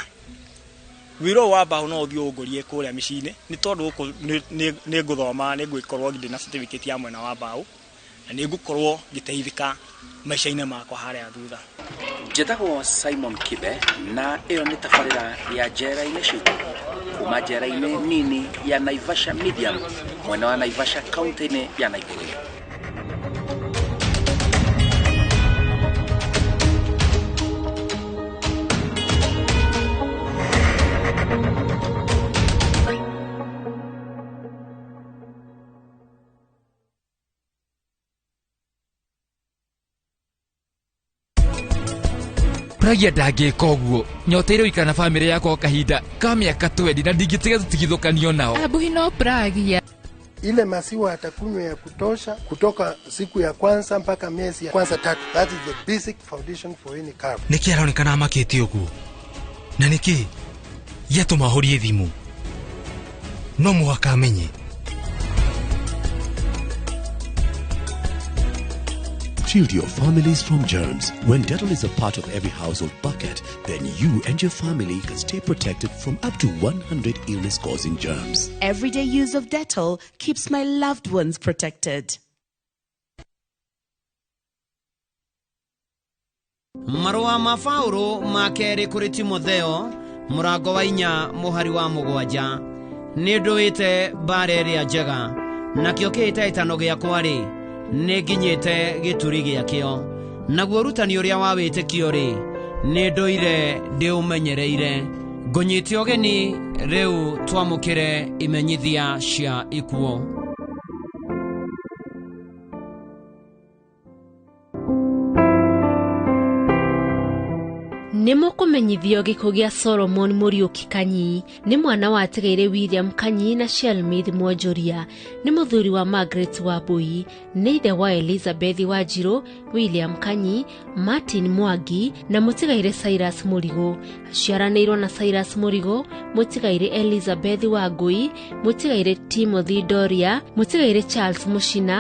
wĩra ũyũ wa mbaũ no ũthiĩ ũngũrie kũrĩa mĩciĩ-inĩ, nĩ tondũ gũkũ nĩ ngũthoma, nĩ ngũkorwo ndĩ na certificate ya mwena wa mbaũ, na nĩ ngũkorwo ngĩteithĩka maica-inĩ makwa harĩa thutha. Njĩtagwo Simon Kibe, na ĩyo nĩ tabarĩra ya njera-inĩ citũ kuma njera-inĩ nini ya Naivasha Medium mwena wa Naivasha kaunti-inĩ ya Nakuru. Pragya ndangĩka ũguo. Nyoteire gũikara na bamĩrĩ yakwa kahinda ka mĩaka 20 na ndingĩtiga tũtigithũkanio nao. Abuhi no Pragya. Ile maziwa atakunywa ya kutosha kutoka siku ya kwanza mpaka miezi ya kwanza tatu. That is the basic foundation for any calf. Nĩkĩ aronekana amakĩte ũguo? Na nĩkĩ gĩatũma horie thimũ? No mũhaka amenye. Shield your families from germs. When Dettol is a part of every household bucket, then you and your family can stay protected from up to 100 illness-causing germs. Everyday use of Dettol keeps my loved ones protected. Marũa ma Paũlũ ma kerĩ kũrĩ Timotheo mũrango wa 4 mũhari wa 7 nĩ ndũĩte mbara ĩrĩa njega nakĩo kĩhĩtahĩtano gĩakwa rĩ nĩ nginyĩte gĩturi gĩakĩo naguo ũrutani ũrĩa wa wĩtĩkio rĩ nĩ ndũire ndĩũmenyereire ngũnyite ũgeni rĩu twamũkĩre imenyithia cia ikuũ. Nĩ mũkũmenyithio gĩkuũ gĩa Solomon Mũriũki Kanyi nĩ mwana watigaire William Kanyi na Shelmith Mwonjoria nĩ mũthuri wa Margaret Wambui nĩ ithe wa Elizabeth Wanjirũ William Kanyi Martin Mwangi na mũtigaire Cyrus Mũrigũ aciaranĩirwo na Cyrus Mũrigũ mũtigaire Elizabeth Wangui mũtigaire Timothy Doria mũtigaire Charles Mũcina